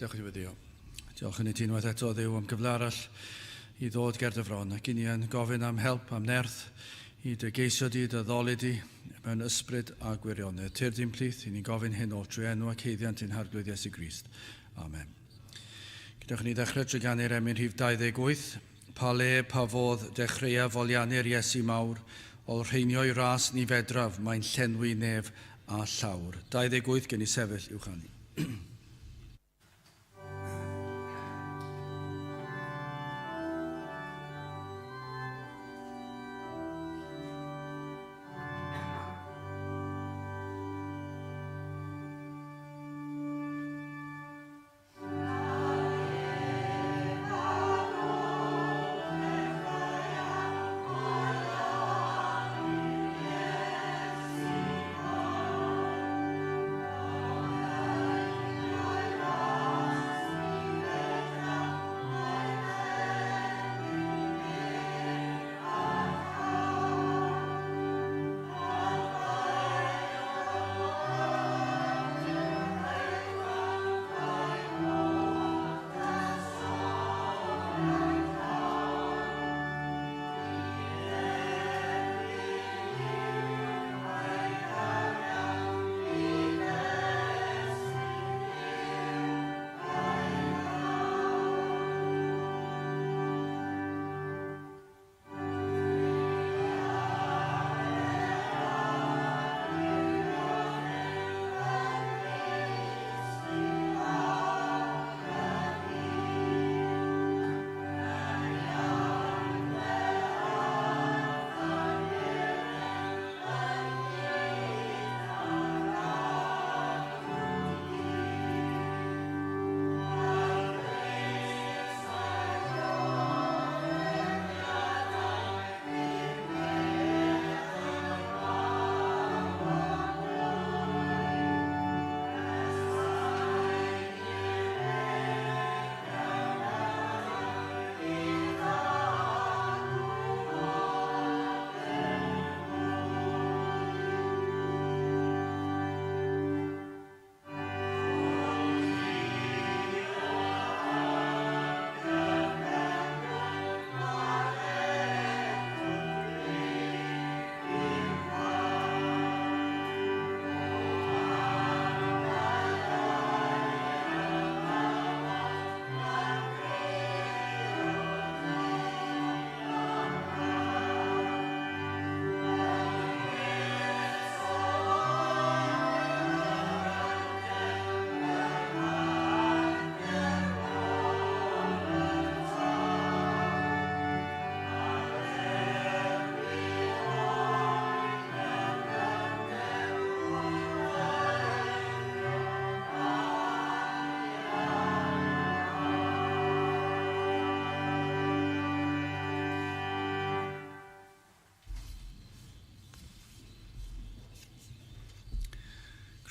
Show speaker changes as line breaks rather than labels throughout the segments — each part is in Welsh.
Gadewch i ni weddïo. Diolch i ti unwaith eto, Dduw, am gyfle arall i ddod ger dy fron, ac i ni yn gofyn am help, am nerth, i dy geisio di, dy ddoli di, mewn ysbryd a gwirionedd. Tyrd i'n plith, i ni'n gofyn hyn oll trwy enw ac haeddiant ein Harglwydd Iesu Grist. Amen. Gadewch i ni ddechrau trwy ganu'r emyn rhif 28. Pa le, pa fodd, dechreua foliannu'r Iesu mawr, olrheinio'i ras ni fedraf, mae'n llenwi nef a llawr. 28 gen i sefyll i'w chanu.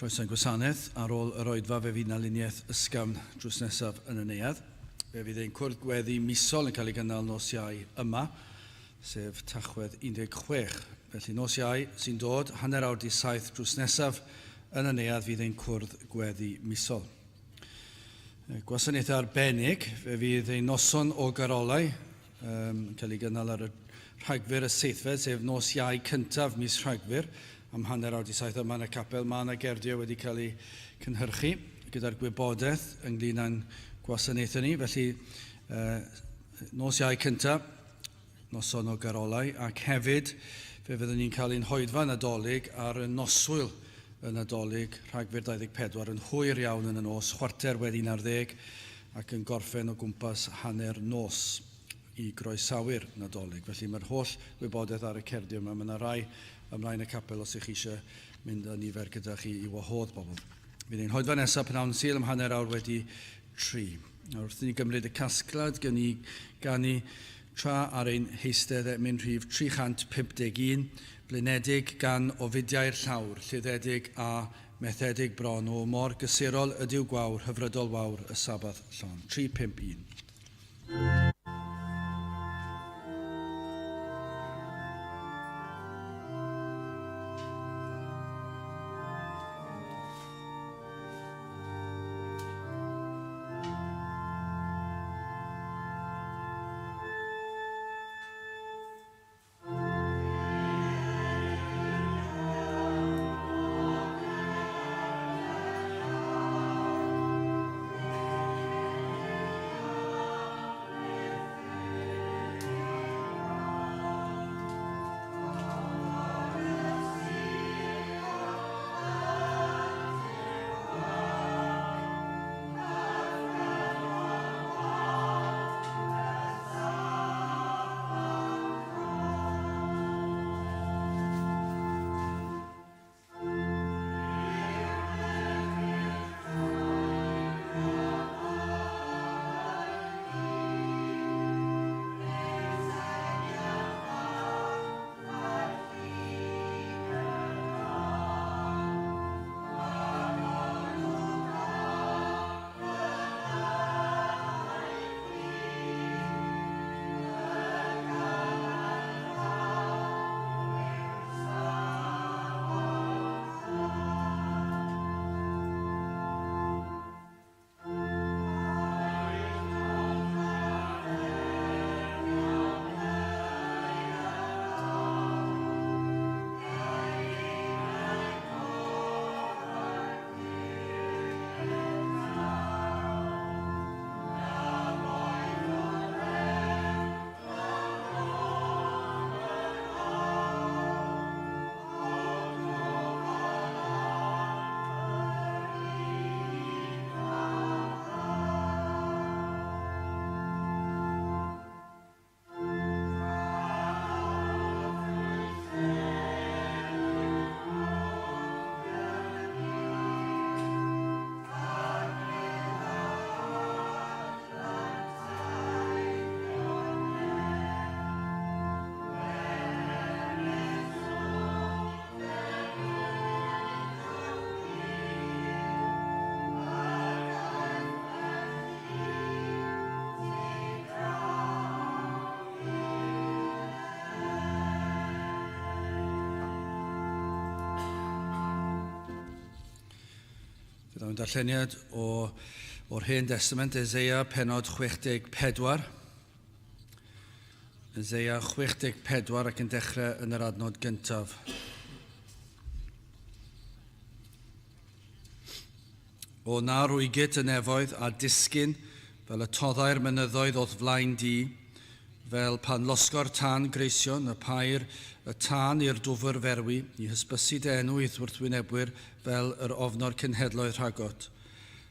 Croeso i'n gwasanaeth. Ar ôl yr oedfa fe fydd 'na luniaeth ysgafn drws nesaf yn y neuadd. Fe fydd ein cwrdd gweddi misol yn cael ei gynnal nos Iau yma, sef Tachwedd 16. Felly nos Iau sy'n dod, hanner awr di saith drws nesaf yn y neuadd fydd ein cwrdd gweddi misol. Gwasanaethau arbennig, fe fydd ein noson o garolau um, yn cael ei gynnal ar y Rhagfyr y seithfed, sef nos Iau cyntaf mis Rhagfyr, am hanner awr di saith yma yn y capel. Mae yna gerdiau wedi cael eu cynhyrchu gyda'r gwybodaeth ynglyn â'n gwasanaethau ni. Felly, nos Iau cyntaf, noson o garolau, ac hefyd fe fyddwn ni'n cael ein hoedfa Nadolig ar y noswyl y Nadolig, Rhagfyr 24, yn hwyr iawn yn y nos, chwarter wedi 11, ac yn gorffen o gwmpas hanner nos i groesawu'r Nadolig. Felly mae'r holl wybodaeth ar y cerdiau yma. Mae yna rai ymlaen y capel os ych chi eisiau mynd â nifer gyda chi i wahodd bobl. Fydd ein hoedfa nesaf pnawn Sul am hanner awr wedi tri. Nawr wrth i ni gymryd y casgliad, gen i ganu tra ar ein heistedd emyn rhif 351, blinedig gan ofidiau'r llawr, lluddedig a methedig bron, o mor gysurol ydyw gwawr hyfrydol wawr y Sabath llon. 351. Byddwn yn darlleniad o, o'r Hen Testament, Eseia, penod 64. Eseia 64 ac yn dechrau yn yr adnod gyntaf. O na rwygit y nefoedd a disgyn fel y toddau'r mynyddoedd o'th flaen di, fel pan losgo'r tân greision, y pair y tân i'r dwfr ferwi, i hysbysu dy enw i'th wrthwynebwyr fel yr ofno'r cenhedloedd rhagot.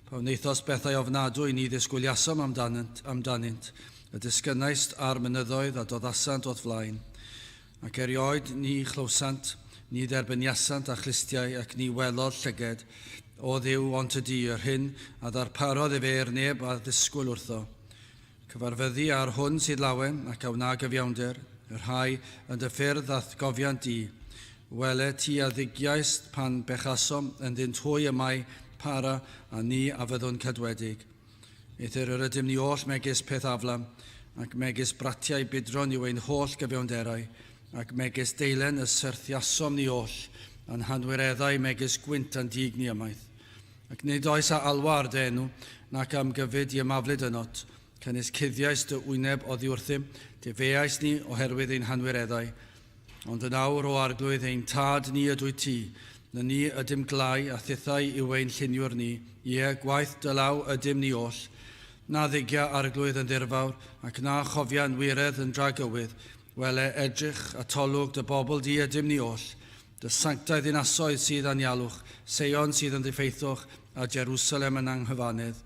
Pa wnaethost bethau ofnadwy ni ddisgwyliasom amdanynt, amdanynt, y disgynnaist ar mynyddoedd a doddasant o'th flaen. Ac erioed ni chlywsant, ni dderbyniasant â chlustiau, ac ni welodd llyged, O Dduw, ond tydi, yr hyn a ddarparodd efe i'r neb a ddisgwyl wrtho. Cyfarfyddi â'r hwn sydd lawen, ac a wna gyfiawnder, y rhai yn dy ffyrdd a'th gofiant di. Wele, ti a ddigiaist pan bechasom, ynddynt hwy y mae para, a ni a fyddwn cadwedig. Eithr yr ydym ni oll megis peth aflam, ac megis bratiau budron yw ein holl gyfiawnderau, ac megis deilen y syrthiasom ni oll, a'n hanwireddau megis gwynt a'n dig ni ymaith. Ac nid oes a alwa ar dy enw, nac am gyfyd i ymaflyd ynot, canys cuddiais dy wyneb oddi wrthym, difeais ni oherwydd ein hanwireddau. Ond yn awr, o Arglwydd, ein Tad ni ydwyt ti, na ni ydym glai, a thithau yw ein lluniwr ni, ie, gwaith dy law ydym ni oll. Na ddigia, Arglwydd, yn ddirfawr, ac na chofia yn wiredd yn dragywydd, wele, edrych, atolwg, dy bobl di ydym ni oll. Dy sanctaidd ddinasoedd sydd anialwch, Seion sydd yn ddiffeithwch, a Jerusalem yn anghyfannedd.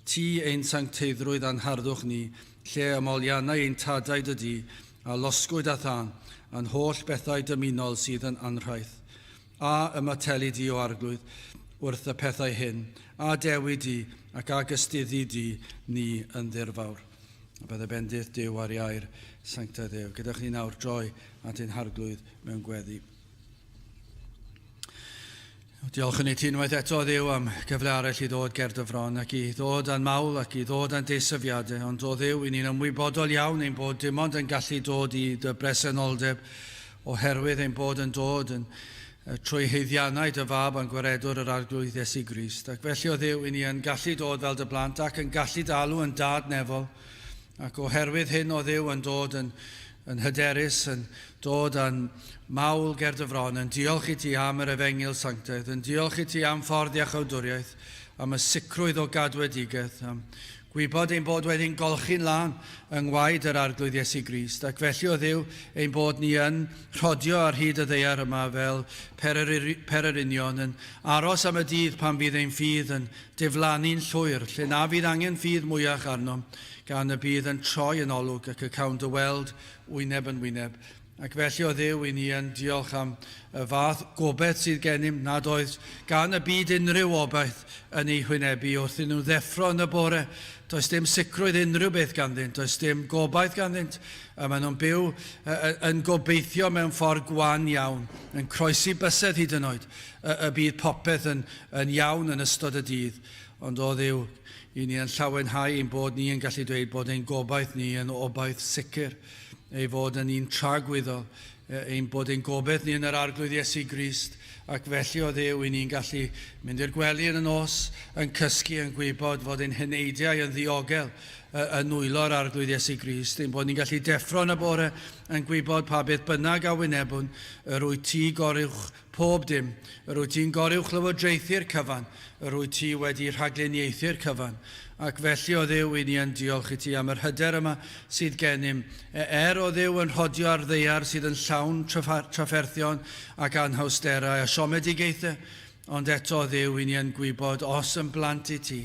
Ti ein sancteiddrwydd a'n harddwch ni, lle ymoliannau ein tadau dy di, A losgwyd â thân, a'n holl bethau dymunol sydd yn anrhaith. A ymateli di, O Arglwydd, wrth y pethau hyn, a dewi di, ac a gystuddi di ni yn ddirfawr. A bydde bendith Duw ar iair sanctaidd ef. Gyda chni nawr droi at ein Harglwydd mewn gweddi. Diolchwn i ti unwaith eto, Dduw, am gyfle arall i ddod ger dy fron ac i ddod â'n mawl ac i ddod â'n deisyfiadau. Ond o Dduw, i ni'n ymwybodol iawn ein bod dim ond yn gallu dod i dy bresenoldeb oherwydd ein bod yn dod yn trwy haeddiannau dy fab a'n gwaredwr yr Arglwydd Iesu Grist. Ac felly o Dduw, i ni yn gallu dod fel dy blant ac yn gallu dy alw yn dad nefol. Ac oherwydd hyn o Dduw yn dod yn, yn hyderus, yn dod â'n mawl ger dy fron, yn diolch i ti am yr efengyl sanctaidd, yn diolch i ti am ffordd iachawdwriaeth, am y sicrwydd o gadwedigaeth, am gwybod ein bod wedi'n golchi'n lân yng ngwaed yr Arglwydd Iesu Grist, ac felly o Dduw ein bod ni yn rhodio ar hyd y ddaear yma fel pererinion, yn aros am y dydd pan fydd ein ffydd yn diflannu'n llwyr, lle na fydd angen ffydd mwyach arnom, gan y bydd yn troi yn olwg ac y cawn dy weld wyneb yn wyneb. Ac felly, o Dduw, i ni yn diolch am y fath gobaith sydd gennym, nad oedd gan y byd unrhyw obaith yn ei hwynebu wrth iddyn nhw ddeffro yn y bore. Does dim sicrwydd unrhyw beth ganddynt, does dim gobaith ganddynt. A maen nhw'n byw yn gobeithio mewn ffordd gwan iawn, yn croesi bysedd hyd yn oed, y bydd popeth yn, yn iawn yn ystod y dydd. Ond o Dduw, i ni yn llawenhau ein bod ni yn gallu dweud bod ein gobaith ni yn obaith sicr, ei fod yn un tragwyddol, ein bod ein gobaith ni yn yr Arglwydd Iesu Grist, ac felly o Dduw, i ni'n gallu mynd i'r gwely yn y nos, yn cysgu, yn gwybod fod ein heneidiau yn ddiogel yn nwylo'r Arglwydd Iesu Grist, ein bod ni'n gallu deffro yn y bore yn gwybod pa beth bynnag a wynebwn, yr wyt ti goruwch Pob dim. Yr wyt ti'n goruwchlywodraethu'r cyfan. Yr wyt ti wedi rhagluniaethu'r cyfan. Ac felly, O Dduw, i ni yn diolch i ti am yr hyder yma sydd gennym. Er, O Dduw, yn rhodio ar ddaear sydd yn llawn trafferthion ac anhawsterau a siomedigaethau, ond eto, O Dduw, i ni yn gwybod, os yn blant i ti,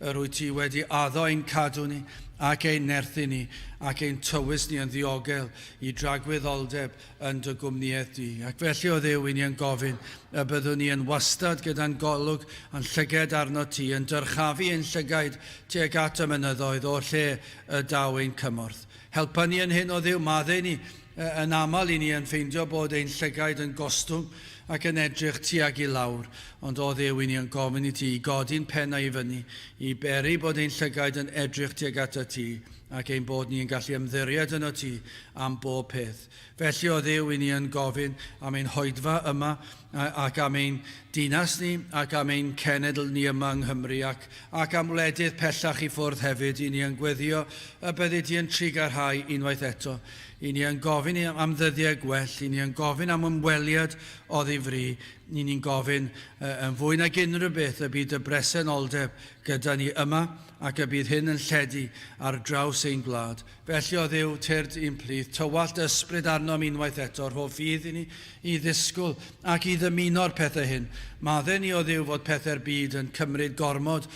yr wyt ti wedi addo ein cadw ni ac ein nerthu ni ac ein tywys ni yn ddiogel i dragwyddoldeb yn dy gwmnïaeth di. Ac felly, o Dduw, i ni yn gofyn y byddwn ni yn wastad gyda'n golwg a'n llyged arnot ti, yn dyrchafu ein llygaid tuag at y mynyddoedd o'r lle y daw ein cymorth. Helpa ni yn hyn, o Dduw, maddau ni. Yn aml i ni yn ffeindio bod ein llygaid yn gostwng ac yn edrych tuag i lawr, ond o Dduw, i ni yn gofyn i ti i godi'n pennau i fyny, i beri bod ein llygaid yn edrych tuag atat ti. ac ein bod ni yn gallu ymddiried yno ti am bob peth. Felly o Dduw, i ni yn gofyn am ein hoedfa yma ac am ein dinas ni ac am ein cenedl ni yma yng Nghymru ac, ac am wledydd pellach i ffwrdd hefyd. I ni yn gweddio y byddi di yn trugarhau unwaith eto. I ni yn gofyn am ddyddiau gwell. I ni yn gofyn am ymweliad oddi fri. I ni'n gofyn yn fwy nag unrhyw beth y bydd dy bresenoldeb gyda ni yma ac y bydd hyn yn lledu ar draws ein gwlad. Felly, o Dduw, tyrd i'n plith, tywallt dy ysbryd arnom unwaith eto, rho ffydd i ni i ddisgwyl ac i ddymuno'r pethau hyn. Madde ni, o Dduw, fod pethau'r byd yn cymryd gormod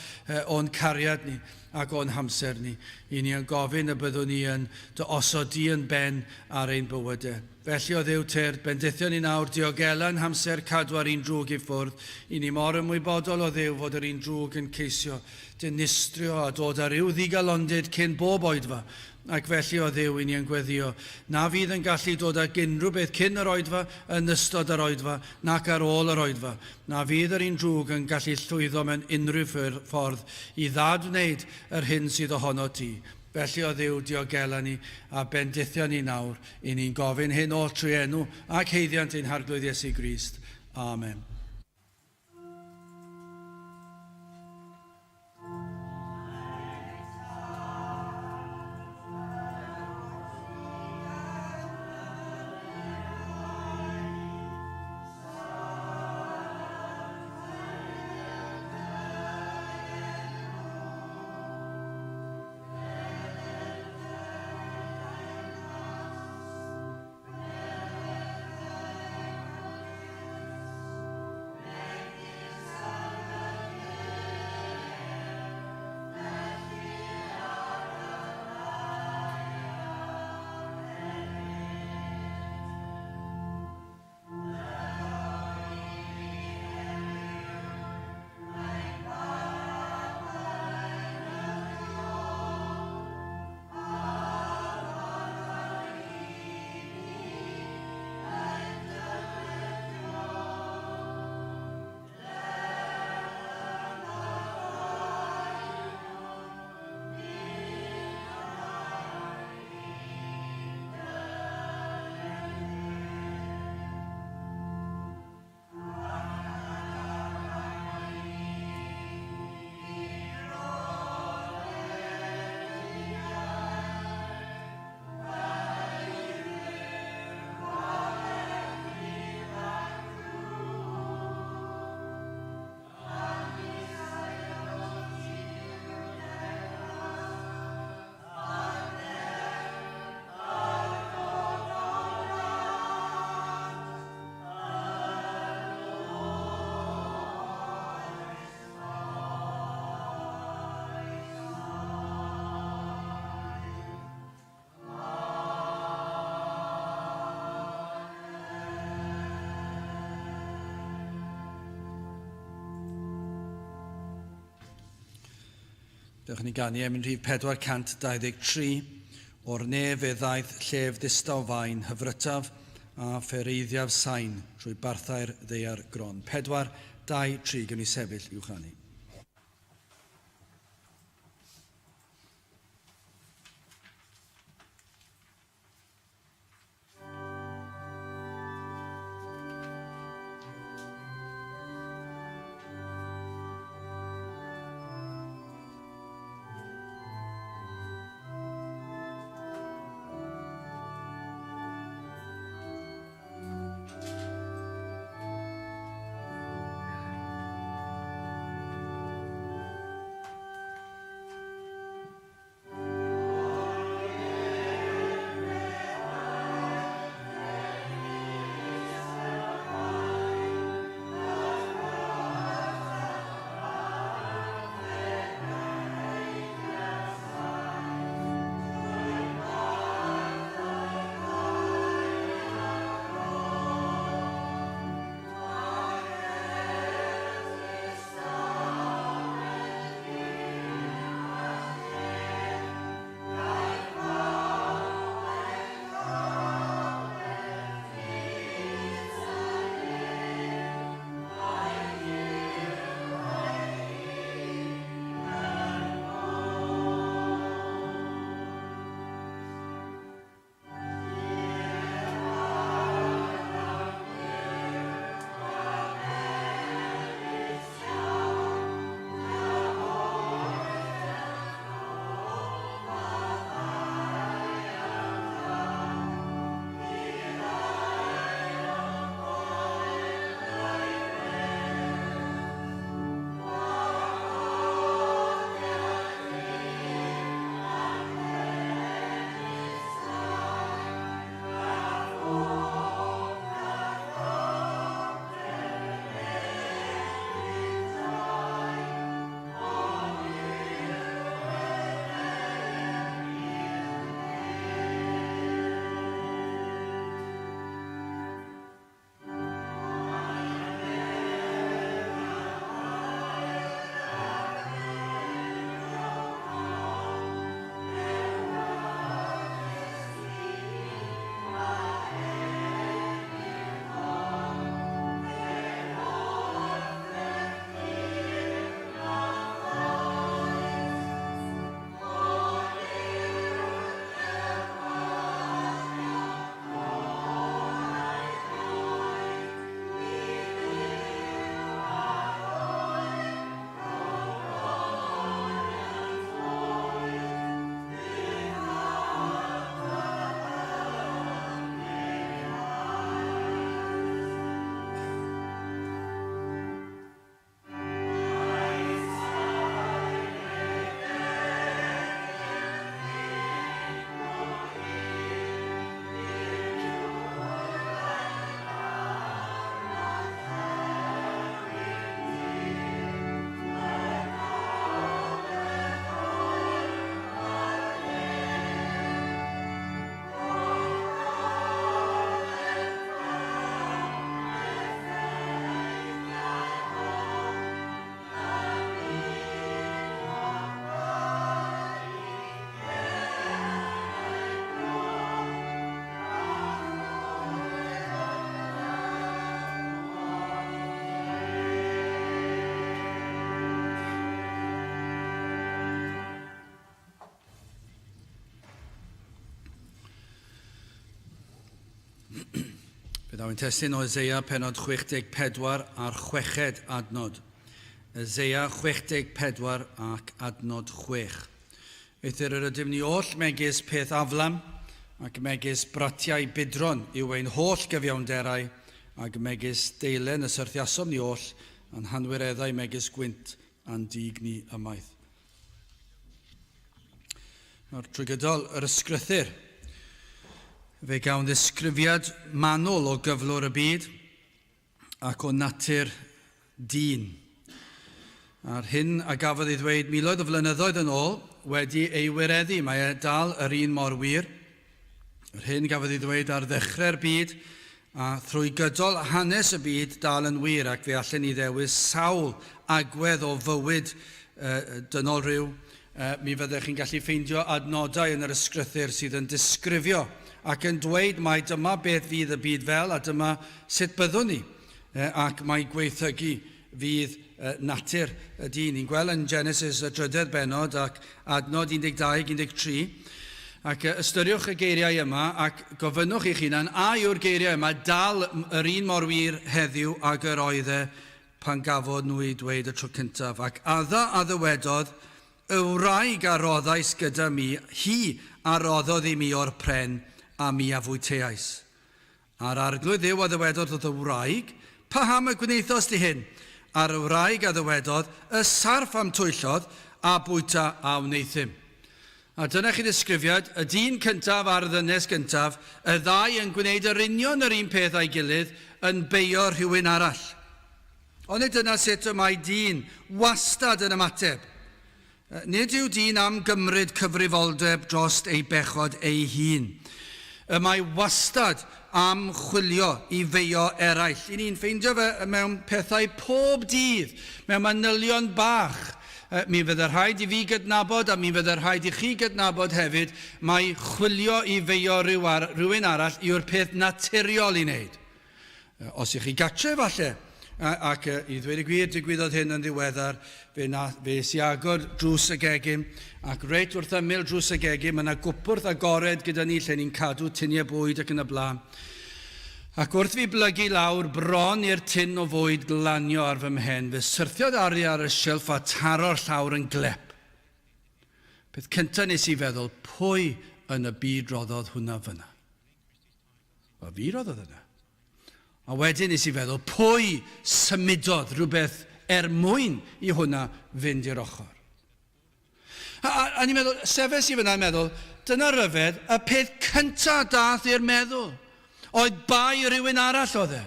o'n cariad ni ac o'n hamser ni. I ni yn gofyn y byddwn ni yn dy osod di yn ben ar ein bywydau. Felly, o Dduw, tyrd, bendithio ni nawr, diogela ein hamser, cadw ar un drwg i ffwrdd. I ni mor ymwybodol o Dduw fod yr un drwg yn ceisio dinistrio a dod â rhyw ddigalondid cyn bob oedfa, ac felly, o Dduw, i ni yn gweddio na fydd yn gallu dod ag unrhyw beth cyn yr oedfa, yn ystod yr oedfa, nac ar ôl yr oedfa, na fydd yr un drwg yn gallu llwyddo mewn unrhyw ffordd i ddad-wneud yr hyn sydd ohonot ti. Felly, o Dduw, diogela ni a bendithio ni nawr. I ni'n gofyn hyn oll trwy enw ac haeddiant ein Harglwydd Iesu Grist. Amen. Dewch ni ganu emyn rhif 423. O'r nef fe ddaeth llef ddistaw fain hyfrytaf a phereiddiaf sain trwy barthau'r ddaear gron. 4, 2, 3, gewn ni sefyll i'w chanu. Fe ddaw ein testun o Eseia penod 64 a'r chweched adnod. Eseia 64 ac adnod 6. Eithr yr ydym ni oll megis peth aflam, ac megis bratiau budron yw ein holl gyfiawnderau, ac megis deilen y syrthiasom ni oll, a'n hanwireddau megis gwynt a'n dug ni ymaith. Nawr, trwy gydol yr ysgrythyr, fe gawn ddisgrifiad manwl o gyflwr y byd ac o natur dyn. A'r hyn a gafodd ei ddweud miloedd o flynyddoedd yn ôl wedi ei wireddu, mae e dal yr un mor wir. Yr hyn gafodd ei ddweud ar ddechrau'r byd a thrwy gydol hanes y byd dal yn wir ac fe allen ni ddewis sawl agwedd o fywyd uh, dynol rhyw. Uh, mi fyddech chi'n gallu ffeindio adnodau yn yr ysgrythyr sydd yn disgrifio ac yn dweud mai dyma beth fydd y byd fel a dyma sut byddwn ni uh, ac mae gweithygu fydd natur y dyn. Ni'n gweld yn Genesis y drydedd bennod ac adnod 12, 13. Ac ystyriwch y geiriau yma ac gofynnwch i'ch hunan a yw'r geiriau yma dal yr un mor wir heddiw ag yr oedd e pan gafodd nhw eu dweud y tro cyntaf. Ac Adda a ddywedodd, y wraig a roddais gyda mi, hi a roddodd i mi o'r pren, a mi a fwyteais. A'r Arglwydd Dduw a ddywedodd wrth y wraig, Paham y gwnaethost di hyn? A'r wraig a ddywedodd, Y sarff a'm twyllodd, a bwyta a wneuthum. A dyna chi ddisgrifiad, y dyn cyntaf a'r ddynes gyntaf, y ddau yn gwneud yr union yr un peth â'i gilydd, yn beio rhywun arall. Onid dyna sut y mae dyn wastad yn ymateb? Nid yw dyn am gymryd cyfrifoldeb drost ei bechod ei hun. Y mae wastad am chwilio i feio eraill. I ni'n ffeindio fe mewn pethau pob dydd, mewn manylion bach. Mi fydde rhaid i fi gydnabod, a mi fydde rhaid i chi gydnabod hefyd, mai chwilio i feio rhywun arall yw'r peth naturiol i wneud. Os ych chi gatre falle, ac i ddweud y gwir, digwyddodd hyn yn ddiweddar, fe, na, fe es i agor drws y gegin, ac reit wrth ymyl drws y gegin, mae yna gwpwrdd agored gyda ni lle ni'n cadw tuniau bwyd ac yn y blaen. Ac wrth fi blygu lawr bron i'r tun o fwyd glanio ar fy mhen, fe syrthiodd ari ar y silff a taro'r llawr yn glep. Peth cyntaf nes i feddwl, pwy yn y byd roddodd hwnna fyna? Wel, fi roddodd yna. A wedyn nes i feddwl, pwy symudodd rhywbeth er mwyn i hwnna fynd i'r ochr? A, a, a ni'n meddwl, sefes i fyna yn meddwl, dyna ryfedd, y peth cynta dath i'r meddwl oedd bai rhywun arall oedd e.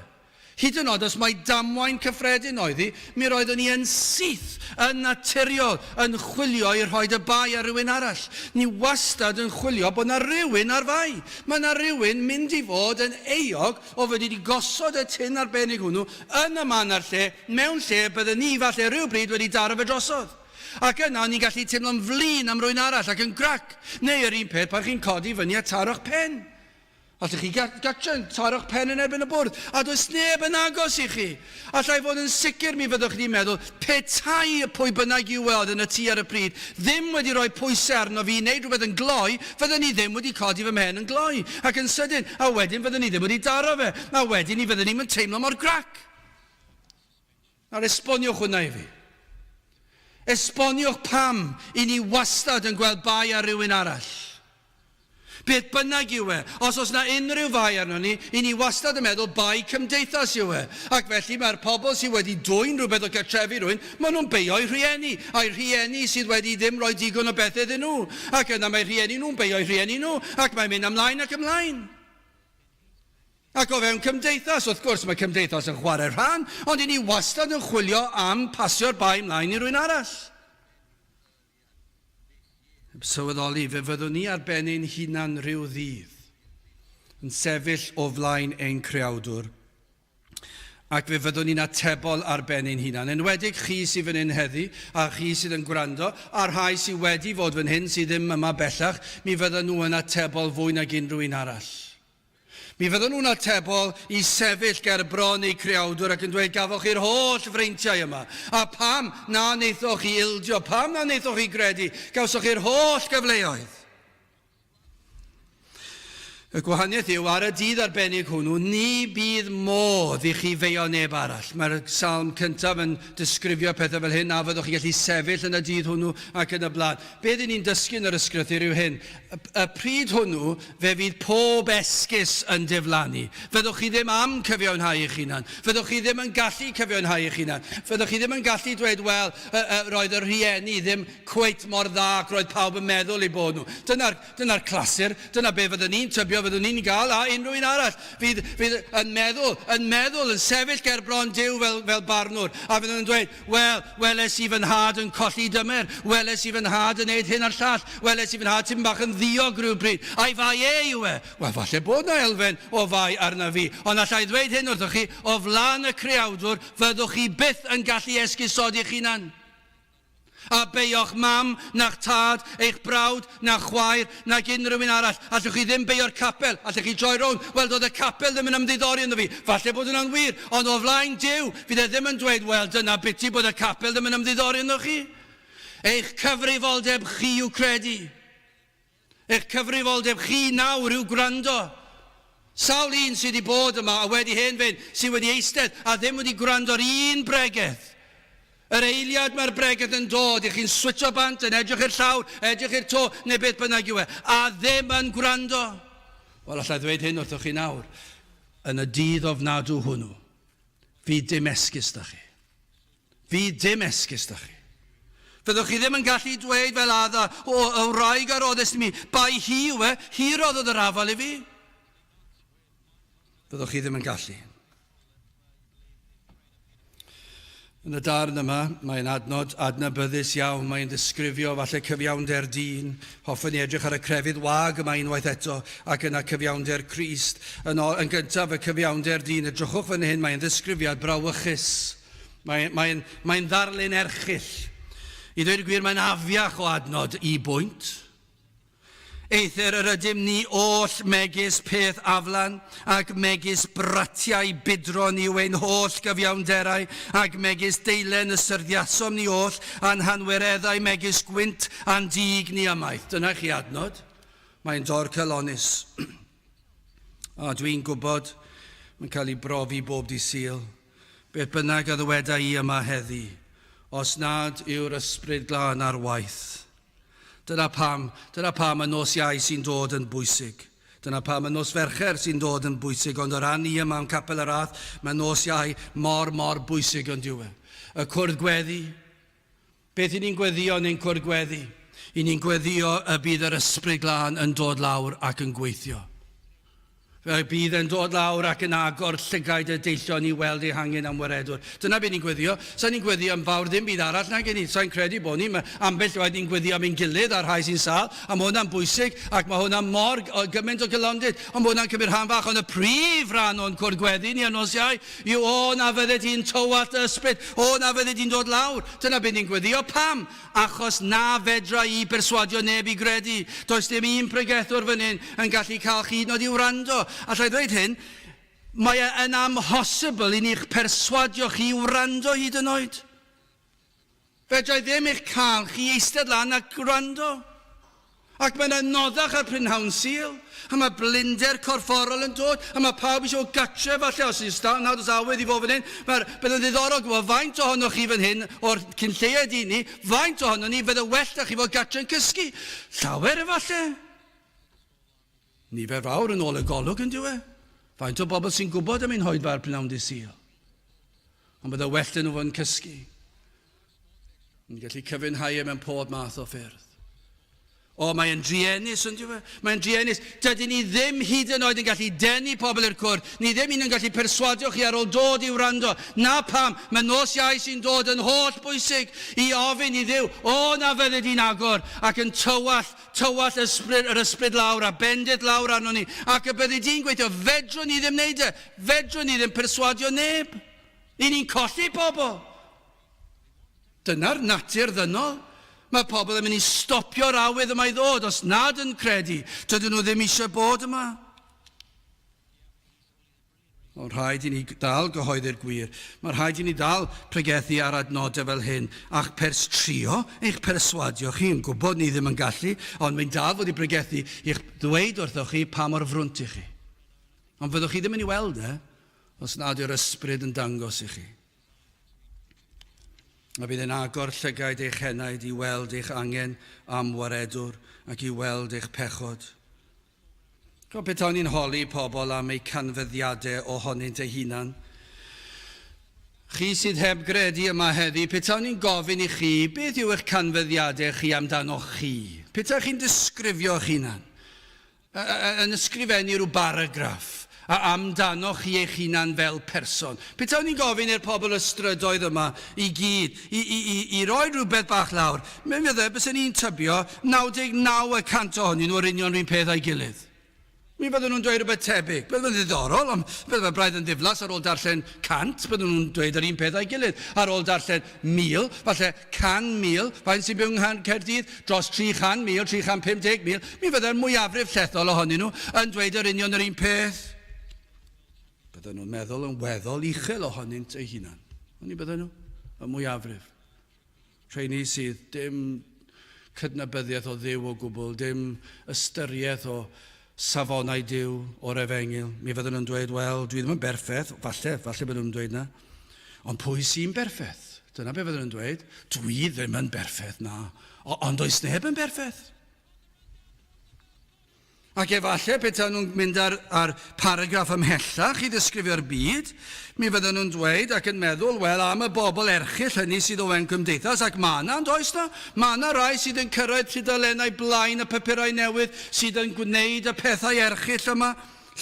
Hyd yn oed os mai damwain cyffredin oedd hi, mi roeddwn i yn syth, yn naturiol, yn chwilio i rhoid y bai ar rywun arall. Ni wastad yn chwilio bod 'na rywun ar fai. Mae 'na rywun mynd i fod yn euog o fod wedi gosod y tun arbennig hwnnw yn y man a'r lle, mewn lle bydden ni falle rywbryd wedi daro fe drosodd. Ac yna o'n i'n gallu teimlo'n flin am rywun arall ac yn grac. Neu yr un peth pan chi'n codi fyny a taro'ch pen. Allwch chi gartre yn taro'ch pen yn erbyn y bwrdd, a does neb yn agos i chi. Alla i fod yn sicr mi fyddwch chi'n meddwl, petai y pwy bynnag yw e oedd yn y tŷ ar y pryd ddim wedi rhoi pwysau arno fi i wneud rhywbeth yn gloi, fydden i ddim wedi codi fy mhen yn gloi, ac yn sydyn, a wedyn fydden i ddim wedi daro fe, a wedyn ni fydden i'm yn teimlo mor grac. Nawr esboniwch hwnna i fi. Esboniwch pam i ni wastad yn gweld bai ar rywun arall. Beth bynnag yw e, os oes na unrhyw fai arno ni, i ni wastad yn meddwl bai cymdeithas yw e. Ac felly mae'r pobl sydd wedi dwyn rhywbeth o gartrefi rhywun, maen nhw'n beio'u rhieni, a'i rhieni sydd wedi ddim rhoi digon o bethau iddyn nhw. Ac yna mae rhieni nhw'n beio'u rhieni nhw, ac mae'n mynd ymlaen ac ymlaen. Ac o fewn cymdeithas, wrth gwrs, mae cymdeithas yn chwarae rhan, ond i ni wastad yn chwilio am pasio'r bai mlaen i rywun arall. Heb sylweddoli, fe fyddwn ni ar ben ein hunan rhyw ddydd, yn sefyll o flaen ein Creawdwr, ac fe fyddwn ni'n atebol ar ben ein hunan. Enwedig chi sydd fan hyn heddi, a chi sydd yn gwrando, a'r rhai sydd wedi fod fan hyn sydd ddim yma bellach, mi fyddan nhw yn atebol fwy nag unrhyw un arall. Mi fyddan nhw'n atebol i sefyll ger bron eu Creawdwr ac yn dweud, gafoch chi'r holl freintiau yma, a pam na wnaethoch chi ildio, pam na wnaethoch chi gredu, gawsoch chi'r holl gyfleoedd. Y gwahaniaeth yw, ar y dydd arbennig hwnnw, ni bydd modd i chi feio neb arall. Mae'r salm cyntaf yn disgrifio pethau fel hyn, na fyddwch chi'n gallu sefyll yn y dydd hwnnw ac yn y blaen. Be dyn ni'n dysgu yn yr ysgrythur yw hyn, y pryd hwnnw, fe fydd pob esgus yn diflannu. Fyddwch chi ddim am cyfiawnhau eich hunan. Fyddwch chi ddim yn gallu cyfiawnhau eich hunan. Fyddwch chi ddim yn gallu dweud, wel, roedd y rhieni ddim cweit mor dda ac roedd pawb yn meddwl eu bod nhw. Dyna'r Dyna'r clasur, dyna be fyddwn ni'n tybio fyddwn ni'n gael, a unrhyw un arall fydd, fydd yn meddwl, yn meddwl, yn sefyll ger bron Duw fel, fel barnwr, a fydden nhw'n dweud, wel, weles i fy nhad yn colli dymer, weles i fy nhad yn neud hyn a'r llall, weles i fy nhad tipyn bach yn ddiog rhywbryd, a'i fai e yw e. Wel, falle bod 'na elfen o fai arna fi, ond alla i ddweud hyn wrthoch chi, o flaen y Creawdwr, fyddwch chi byth yn gallu esgusodi'ch hunan. A beio'ch mam, na'ch tad, eich brawd, na chwaer, nag unrhyw un arall. Allwch chi ddim beio'r capel. Allech chi droi rownd, Wel, doedd y capel ddim yn ymddiddori ynddo fi. Falle bod hwnna'n wir, ond o flaen Duw, fydd e ddim yn dweud, Wel, dyna biti bod y capel ddim yn ymddiddori ynddo chi. Eich cyfrifoldeb chi yw credu. Eich cyfrifoldeb chi nawr yw gwrando. Sawl un sydd wedi bod yma a wedi hen fynd, sydd wedi eistedd a ddim wedi gwrando ar un bregeth. Yr eiliad mae'r bregeth yn dod, i chi'n switsio bant, yn edrych i'r llawr, edrych i'r to, neu beth bynnag yw e, a ddim yn gwrando. Wel, allai ddweud hyn wrthoch chi nawr. Yn y dydd ofnadw hwnnw, fydd dim esgus da chi. Fydd dim esgus 'da chi. Fyddwch chi ddim yn gallu dweud fel Adda, O, y wraig a roddes i mi, bai hi yw e, hi roddodd yr afal i fi. Fyddwch chi ddim yn gallu. Yn y darn yma, mae'n adnod adnabyddus iawn, mae'n disgrifio falle cyfiawnder dyn. Hoffwn i edrych ar y crefydd wag yma unwaith eto, ac yna cyfiawnder Crist. Yn, ôl, yn gyntaf, y cyfiawnder dyn. Edrychwch fan hyn, mae'n ddisgrifiad brawychus. Mae'n mae, mae ddarlun erchyll. I ddweud y gwir, mae'n afiach o adnod i bwynt. Eithr yr ydym ni oll megis peth aflan, ac megis bratiau budron yw ein holl gyfiawnderau, ac megis deilen y syrddiasom ni oll, a'n hanwireddau megis gwynt a'n dug ni ymaith. Dyna chi adnod. Mae'n dorcalonnus. A dwi'n gwybod, mae'n cael ei brofi bob dydd Sul. Beth bynnag a ddyweda i yma heddi, os nad yw'r Ysbryd Glân ar waith. Dyna pam, dyna pam y nos Iau sy'n dod yn bwysig. Dyna pam y nos Fercher sy'n dod yn bwysig, ond o ran ni yma yn Capel y Rhath, mae nos Iau mor, mor bwysig yn dyw e. Y cwrdd gweddi. Beth i ni'n gweddio yn ein cwrdd gweddi? I ni'n gweddio y bydd yr Ysbryd Glân yn dod lawr ac yn gweithio. Fe bydd e'n dod lawr ac yn agor llygaid y deillion i weld eu hangen am waredwr. Dyna be ni'n gweddio. Sa ni'n gweddio am fawr ddim byd arall nag 'yn ni. Sa i'n credu bod ni. Mae ambell waith ni'n gweddio am ein gilydd a'r rhai sy'n sâl, a mae hwnna'n bwysig, ac mae hwnna mor gymaint o gylondid, ond mae hwnna'n cymryd rhan fach. Ond y prif ran o'n cwrdd gweddi ni ar nos Iau yw, O, na fyddet ti'n tywallt dy ysbryd, o, na fyddet ti'n dod lawr. Dyna be ni'n gweddio. Pam? Achos na fedra i berswadio neb i gredu. Does dim un pregethwr fan hyn yn gallu cael chi hyd yn oed i wrando. Alla i ddweud hyn, mae e yn amhosibl i ni'ch perswadio chi i wrando hyd yn oed. Fedra i ddim eich cael chi eistedd lan a gwrando. Ac mae'n anoddach ar prynhawn Sul, a mae blinder corfforol yn dod, a mae pawb eisiau fod gatre falle, os ys nad oes awydd i fod fan hyn. Mae'r, bydd yn ddiddorol gwybod faint ohonoch chi fan hyn, o'r cyn lleied i ni, faint ohono ni fydde well da chi fod gatre yn cysgu. Llawer efallai. Nifer fawr yn ôl y golwg yn dyw e. Faint o bobl sy'n gwybod am ein hoedfa ar prynhawn dydd Sul. Ond bydde well dyn nhw fod yn cysgu. Yn gallu cyfiawnhau e mewn pob math o ffyrdd. O, mae'n druenus, yn dyw e? Mae'n druenus. Dydyn ni ddim hyd yn oed yn gallu denu pobl i'r cwrdd. Ni ddim un yn gallu perswadio chi ar ôl dod i wrando. Na pam, mae nos Iau sy'n dod yn holl bwysig i ofyn i Dduw, o, na fyddi di'n agor ac yn tywallt, tywallt ysbryd, yr ysbryd lawr a bendith lawr arnon ni, ac y byddi di'n gweithio. Fedrwn ni ddim wneud e. Fedrwn ni ddim perswadio neb. Ni ni'n colli pobl. Dyna'r natur ddynol. Mae pobl yn mynd i stopio'r awydd yma i ddod os nad yn credu. Dydyn nhw ddim eisiau bod yma. Mae'n rhaid i ni dal gyhoeddi'r gwir. Mae'n rhaid i ni dal pregethu ar adnodau fel hyn, a'ch pers trio eich perswadio chi, yn gwybod ni ddim yn gallu, ond mae'n dal fod i bregethu i'ch ddweud wrthoch chi pa mor frwnt i chi. Ond fyddwch chi ddim yn ei weld e, os nad yw'r ysbryd yn dangos i chi. A bydd yn agor llygaid eich henaid i weld eich angen am waredwr ac i weld eich pechod. Ch'mod, petawn i'n holi pobl am eu canfyddiadau ohonynt eu hunan, chi sydd heb gredu yma heddi, petawn i'n gofyn i chi, beth yw eich canfyddiadau chi amdanoch chi? Petaech chi'n disgrifio eich hunan, yn ysgrifennu rhyw baragraff amdanoch chi eich hunan fel person. Petawn i'n gofyn i'r pobl y strydoedd yma i gyd i, i, i, i roi rhywbeth bach lawr, mi fydde, bysen i'n tybio, 99 y cant ohonyn nhw yr union run peth a'i gilydd. Mi fydden nhw'n dweud rhywbeth tebyg. Bydde fe'n ddiddorol, ond bydde fe braidd yn ddiflas ar ôl darllen 100, bydden nhw'n dweud yr un peth a'i gilydd. Ar ôl darllen 1,000, falle 100,000, faint sy'n byw yng Nghaerdydd? Dros 300,000, 350,000, mi fydde'r mwyafrif llethol ohonyn nhw yn dweud yr union yr un peth. Bydden nhw'n meddwl yn weddol uchel ohonynt eu hunan. Oni bydden nhw? Y mwyafrif. Rheini sydd dim cydnabyddiaeth o Dduw o gwbl, dim ystyriaeth o safonau Duw o'r efengyl. Mi fydden nhw'n dweud, wel, dwi ddim yn berffaith, falle, falle bydden nhw'n dweud na. Ond pwy sy'n berffaith? Dyna be fydden nhw'n dweud. Dwi ddim yn berffaith, na. O, ond oes neb yn berffaith. Ac efallai petaen nhw'n mynd ar, ar paragraff ymhellach i ddisgrifio'r byd, mi fydden nhw'n dweud ac yn meddwl, wel, am y bobl erchyll hynny sydd o fewn cymdeithas, ac mae yna, ond oes na? Mae yna rai sydd yn cyrraedd tudalennau blaen y papurau newydd sydd yn gwneud y pethau erchyll yma,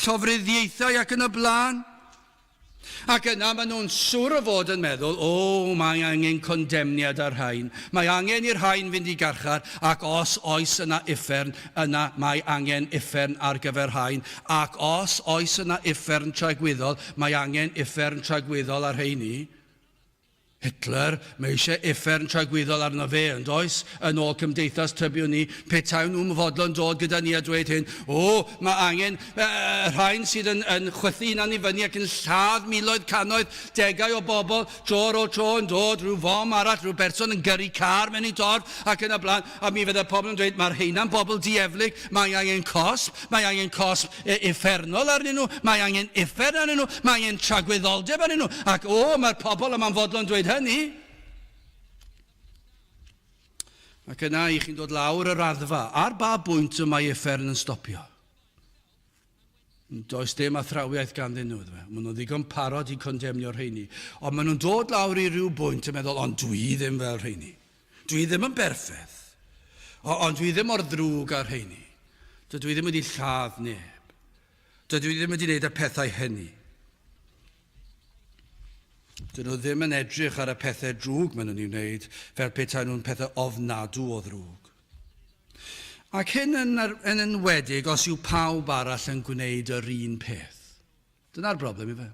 llofruddiaethau ac yn y blaen. Ac yna maen nhw'n siwr o fod yn meddwl, o, mae angen condemniad ar rhain. Mae angen i'r rhain fynd i garchar, ac os oes yna uffern, yna mae angen uffern ar gyfer rhain. Ac os oes yna uffern tragwyddol, mae angen uffern tragwyddol ar rheini. Hitler, mae eisiau uffern tragwyddol arno fe, yn does? Yn ôl cymdeithas, tybiwn ni, petai nhw'n fodlon dod gyda ni a dweud hyn, o, mae angen y rhain sydd yn, yn chwythu hunan i fyny ac yn lladd miloedd, cannoedd, degau o bobl, tro ar ôl tro yn dod, rhyw fom arall, rhyw berson yn gyrru car mewn i dorf ac yn y blaen, a mi fydde pobl yn dweud, mae'r rheina'n bobl dieflig, mae angen cosb, mae angen cosb uffernol arnyn nhw, mae angen uffern arnyn nhw, mae angen tragwyddoldeb arnyn nhw, ac o, mae'r pobl yma'n fodlon dweud hynny. Ac yna, i chi'n dod lawr y raddfa, ar ba bwynt y mae uffern yn stopio? Does dim athrawiaeth ganddyn nhw, iddo fe. Maen nhw'n ddigon parod i condemnio'r rheini. Ond maen nhw'n dod lawr i ryw bwynt yn meddwl, ond dwi ddim fel rheini. Dwi ddim yn berffaith, ond dwi ddim mor ddrwg â'r rheini. Dydw i ddim wedi lladd neb. Dydw i ddim wedi gwneud y pethau hynny. Dyn nhw ddim yn edrych ar y pethau drwg maen nhw'n ei wneud fel petai nhw'n pethau ofnadw o ddrwg. Ac hyn yn, yn enwedig os yw pawb arall yn gwneud yr un peth. Dyna'r broblem ife.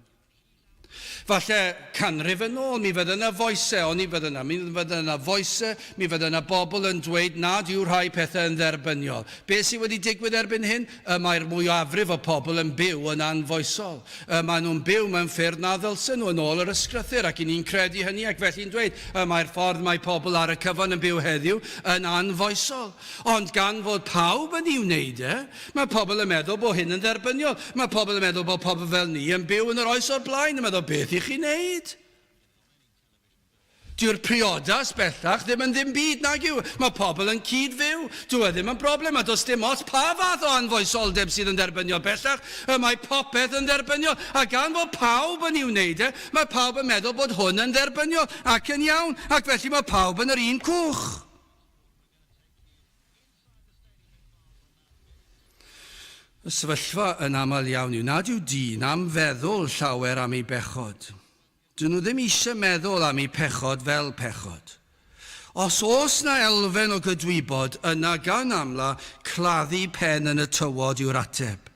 Falle canrif yn ôl, mi fydde yna foesau, oni fydde yna, mi fydde yna foesau, mi fydde yna bobl yn dweud nad yw rhai pethau yn dderbyniol. Be sydd wedi digwydd erbyn hyn? Y mae'r mwyafrif o pobl yn byw yn anfoesol. Y maen nhw'n byw mewn ffyrdd na ddylsen nhw yn ôl yr ysgrythur, ac i ni'n credu hynny ac felly'n dweud, y mae'r ffordd mae pobl ar y cyfan yn byw heddiw yn anfoesol. Ond gan fod pawb yn ei wneud e, mae pobl yn meddwl bod hyn yn dderbyniol. Mae pobl yn meddwl bod pobl fel ni yn byw yn yr oes o'r blaen, yn meddwl, beth i chi wneud? Dyw'r priodas bellach ddim yn ddim byd, nag yw? Mae pobl yn cyd-fyw. Dyw e ddim yn broblem, a does dim ots pa fath o anfoesoldeb sydd yn dderbyniol bellach. Y mae popeth yn dderbyniol. A gan fod pawb yn ei wneud e, mae pawb yn meddwl bod hwn yn dderbyniol ac yn iawn, ac felly mae pawb yn yr un cwch. Y sefyllfa yn aml iawn yw nad yw dyn am feddwl llawer am ei bechod. Dyn nhw ddim eisiau meddwl am eu pechod fel pechod. Os oes na elfen o gydwybod, yna gan amla, claddu pen yn y tywod yw'r ateb.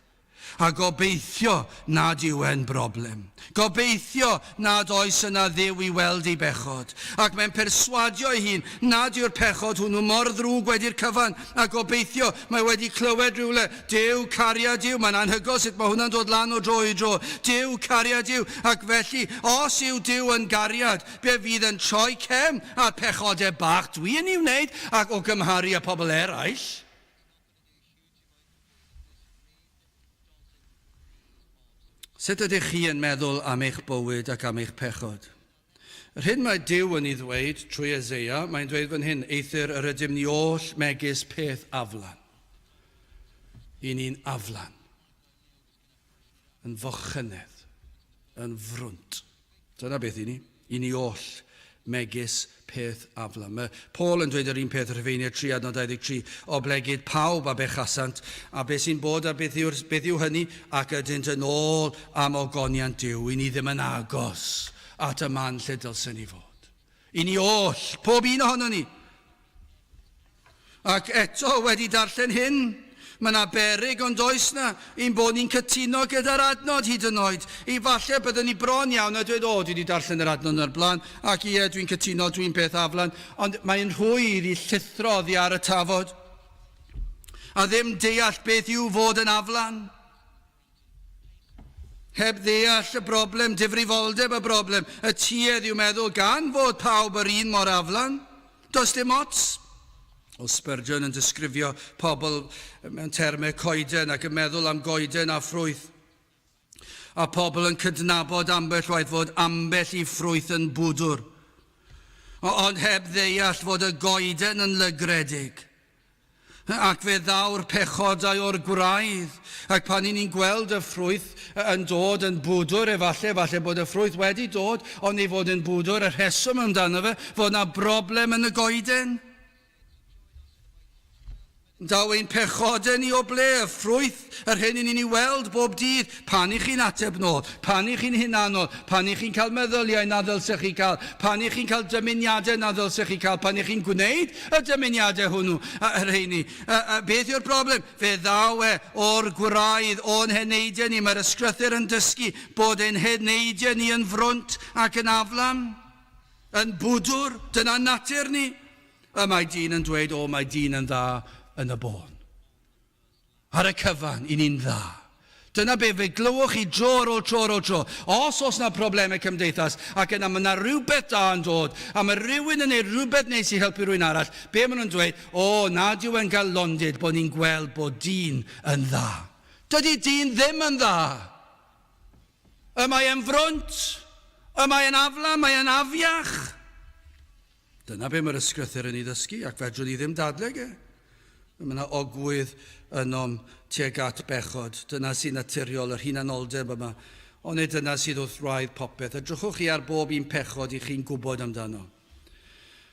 A gobeithio nad yw e'n broblem. Gobeithio nad oes yna Dduw i weld ei bechod. Ac mae'n perswadio ei hun nad yw'r pechod hwnnw mor ddrwg wedi'r cyfan, a gobeithio mae wedi clywed rhywle, Duw, cariad yw, mae'n anhygoel sut mae hwnna'n dod lan o dro i dro, Duw, cariad yw, ac felly, os yw Duw yn gariad, be fydd yn troi cefn ar pechodau bach dwi yn ei wneud ac o gymharu â pobl eraill? Sut ydych chi yn meddwl am eich bywyd ac am eich pechod? Yr hyn mae Duw yn ei ddweud trwy Eseia, mae'n dweud fan hyn, eithr yr ydym ni oll megis peth aflan. I ni'n aflan. Yn fochynedd. Yn frwnt. Dyna beth i ni. I ni oll, megis peth aflan. Mae Paul yn dweud yr un peth Rhufeiniaid 3 adnod 23, oblegid pawb a bechasant, a beth sy'n bod a beth, yw'r, beth yw hynny, ac ydynt yn ôl am ogoniant Duw, i ni ddim yn agos at y man lle dylsen ni fod. I ni oll, pob un ohono ni. Ac eto, wedi darllen hyn, mae yna beryg ond oes na, ein bod ni'n cytuno gyda'r adnod hyd yn oed. I falle byddwn ni bron iawn a dweud, o, dwi wedi darllen yr adnod yna'r blaen, ac ie, dwi'n cytuno, dwi'n peth aflan, ond mae'n rhwydd i llithro oddi ar y tafod. A ddim deall beth yw fod yn aflan. Heb ddeall y broblem, difrifoldeb y broblem, y tuedd i'w meddwl gan fod pawb yr un mor aflan, does dim ots. Oedd Spurgeon yn disgrifio pobl mewn termau coeden ac yn meddwl am goeden a ffrwyth. A pobl yn cydnabod ambell waith fod ambell i ffrwyth yn bwdwr. Ond heb ddeall fod y goeden yn lygredig. Ac fe ddaw'r pechodau o'r gwraidd, ac pan i ni'n gweld y ffrwyth yn dod yn bwdwr, efallai, efallai bod y ffrwyth wedi dod, ond ei fod yn bwdwr, y rheswm amdano fe, fod 'na broblem yn y goeden. Daw ein pechodau ni o ble? Y ffrwyth, yr hyn i ni'n ei weld bob dydd, pan i chi'n ateb nôl, pan i chi'n hunanol, pan i chi'n cael meddyliau na ddylsech chi cael, pan i chi'n cael dymuniadau na ddylsech chi cael, pan i chi'n gwneud y dymuniadau hwnnw, y rheini. Beth yw'r broblem? Fe ddaw e o'r gwraidd, o'n heneidiau ni. Mae'r ysgrythur yn dysgu bod ein heneidiau ni yn frwnt ac yn aflan, yn bwdwr. Dyna natur ni. Y mae dyn yn dweud, o, mae dyn yn dda yn y bôn. Ar y cyfan, i ni'n dda. Dyna be fe glywch chi dro ar ôl tro ar ôl tro. Os oes na problemau cymdeithas, ac yna mae yna rhywbeth da yn dod, a mae rhywun yn neud rhywbeth neis i helpu rhywun arall, be maen nhw'n dweud? O, nad yw e'n cael londid bod ni'n gweld bod dyn yn dda. Dydy dyn ddim yn dda. Y mae e'n frwnt, y mae e'n afla, mae e'n afiach. Dyna be mae'r Ysgrythur yn ei ddysgu, ac fedrwn ni ddim dadlau ag e. Mae yna ogwydd ynom tuag at bechod. Dyna sy'n naturiol, yr hunanoldeb yma. Ond nid dyna sydd wrth wraidd popeth. Edrychwch chi ar bob un pechod i chi'n gwybod amdano.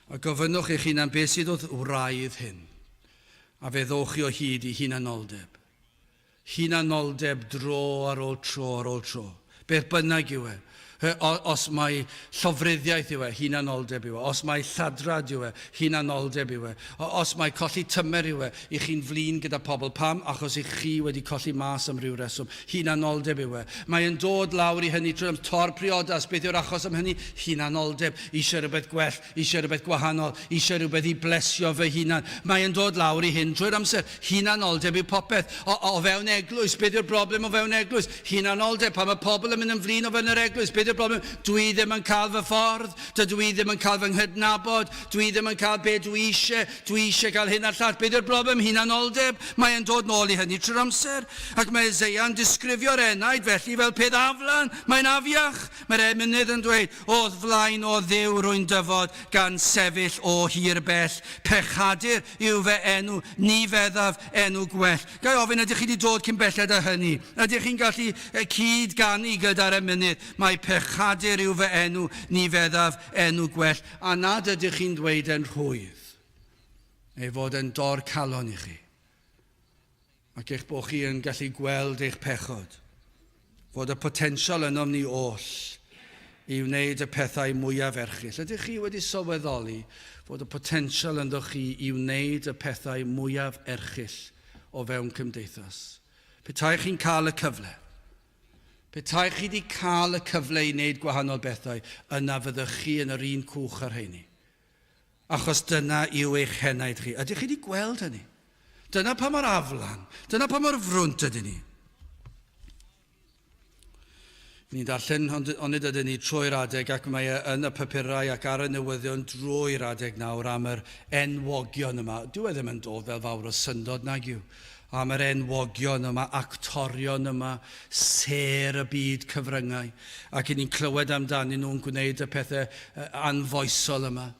A gofynnwch eich hunan beth sydd wrth wraidd hyn. A fe ddowch chi o hyd i hunanoldeb. Hunanoldeb dro ar ôl tro ar ôl tro. Beth bynnag yw e. Os mai llofruddiaeth yw e, hunanoldeb yw e. Os mai lladrad yw e, hunanoldeb yw e. Os mai colli tymer yw e, i chi'n flin gyda pobl. Pam? Achos i chi wedi colli mas am ryw reswm. Hunanoldeb yw e. Mae e'n dod lawr i hynny trwy tor priodas. Beth yw'r achos am hynny? Hunanoldeb. Eisiau rhywbeth gwell, eisiau rhywbeth gwahanol, eisiau rhywbeth i blesio fy hunan. Mae e'n dod lawr i hyn trwy'r amser. Hunanoldeb yw popeth. O, o fewn eglwys, beth yw'r broblem o fewn eglwys? Hunanoldeb. Pan mae pobl yn mynd yn flin o fewn yr eglwys, beth yw'r broblem? Dwi ddim yn cael fy ffordd, dydw i ddim yn cael fy nghydnabod, dwi ddim yn cael be dwi eisiau, dwi eisiau cael hyn a'r llall. Beth yw'r broblem? Hunanoldeb. Mae e'n dod nôl i hynny trwy'r amser. Ac mae Eseia'n disgrifio'r enaid felly fel peth aflan, mae'n afiach. Mae'r emynydd yn dweud, O'th flaen, o Dduw, rwy'n dyfod, gan sefyll o hir bell. Pechadur yw fy enw, ni feddaf enw gwell. Ga i ofyn, ydych chi wedi dod cyn belled â hynny? Ydych chi'n gallu cyd-ganu gyda'r emynydd, Mai pechadur yw fy enw, ni feddaf enw gwell, a nad ydych chi'n dweud e'n rhwydd, ei fod e'n dor calon i chi, ac eich bod chi yn gallu gweld eich pechod, fod y potensial ynom ni oll i wneud y pethau mwyaf erchyll. Ydych chi wedi sylweddoli fod y potensial ynddo chi i wneud y pethau mwyaf erchyll o fewn cymdeithas? Petai chi'n cael y cyfle, petai chi wedi cael y cyfle i wneud gwahanol bethau, yna fyddech chi yn yr un cwch â'r rheini. Achos dyna yw eich henaid chi. Ydych chi wedi gweld hynny? Dyna pa mor aflan, dyna pa mor frwnt ydyn ni. Ni'n darllen, ond onid ydyn ni, trwy'r adeg, ac mae e yn y papurau ac ar y newyddion drwy'r adeg nawr am yr enwogion yma. Dyw e ddim yn dod fel fawr o syndod nag yw. Am yr enwogion yma, actorion yma, sêr y byd cyfryngau. Ac i ni'n clywed amdanyn nhw'n gwneud y pethau anfoesol yma.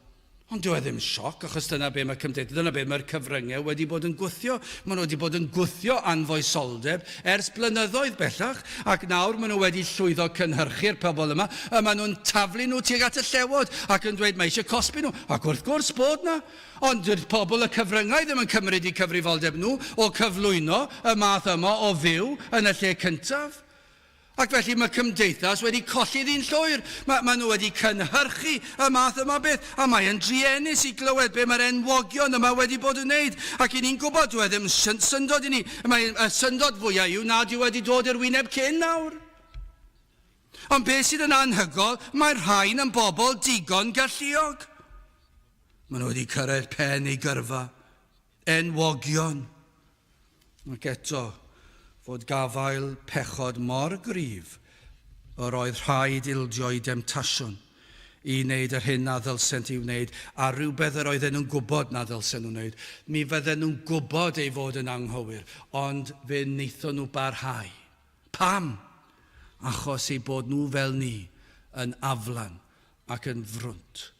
Ond dyw e ddim sioc, achos dyna be mae cymdeithas, dyna be mae'r cyfryngau wedi bod yn gwthio. Maen nhw wedi bod yn gwthio anfoesoldeb ers blynyddoedd bellach, ac nawr maen nhw wedi llwyddo cynhyrchu'r pobl yma, y maen nhw'n taflu nhw tuag at y llewod ac yn dweud mae eisiau cosbi nhw, ac wrth gwrs bod na. Ond dyw'r pobl y cyfryngau ddim yn cymryd eu cyfrifoldeb nhw o cyflwyno y math yma o fyw yn y lle cyntaf. Ac felly mae cymdeithas wedi colli ddi'n llwyr. Mae, maen nhw wedi cynhyrchu y math yma beth, a mae yn druenus i glywed be mae'r enwogion yma wedi bod yn wneud. Ac i ni'n gwybod, dyw e ddim yn syndod i ni. Mae, y syndod fwyaf yw nad yw wedi dod i'r wyneb cyn nawr. Ond beth sydd yn anhygol, mae'r rhain yn bobl digon galluog. Maen nhw wedi cyrraedd pen eu gyrfa. Enwogion. Ac eto, fod gafael pechod mor gryf yr oedd rhaid ildio i demtasiwn i wneud yr hyn na ddylsent ei wneud, a rhywbeth yr oedden nhw'n gwybod na ddylsen nhw wneud. Mi fydden nhw'n gwybod ei fod yn anghywir, ond fe wnaethon nhw barhau. Pam? Achos eu bod nhw fel ni, yn aflan ac yn frwnt.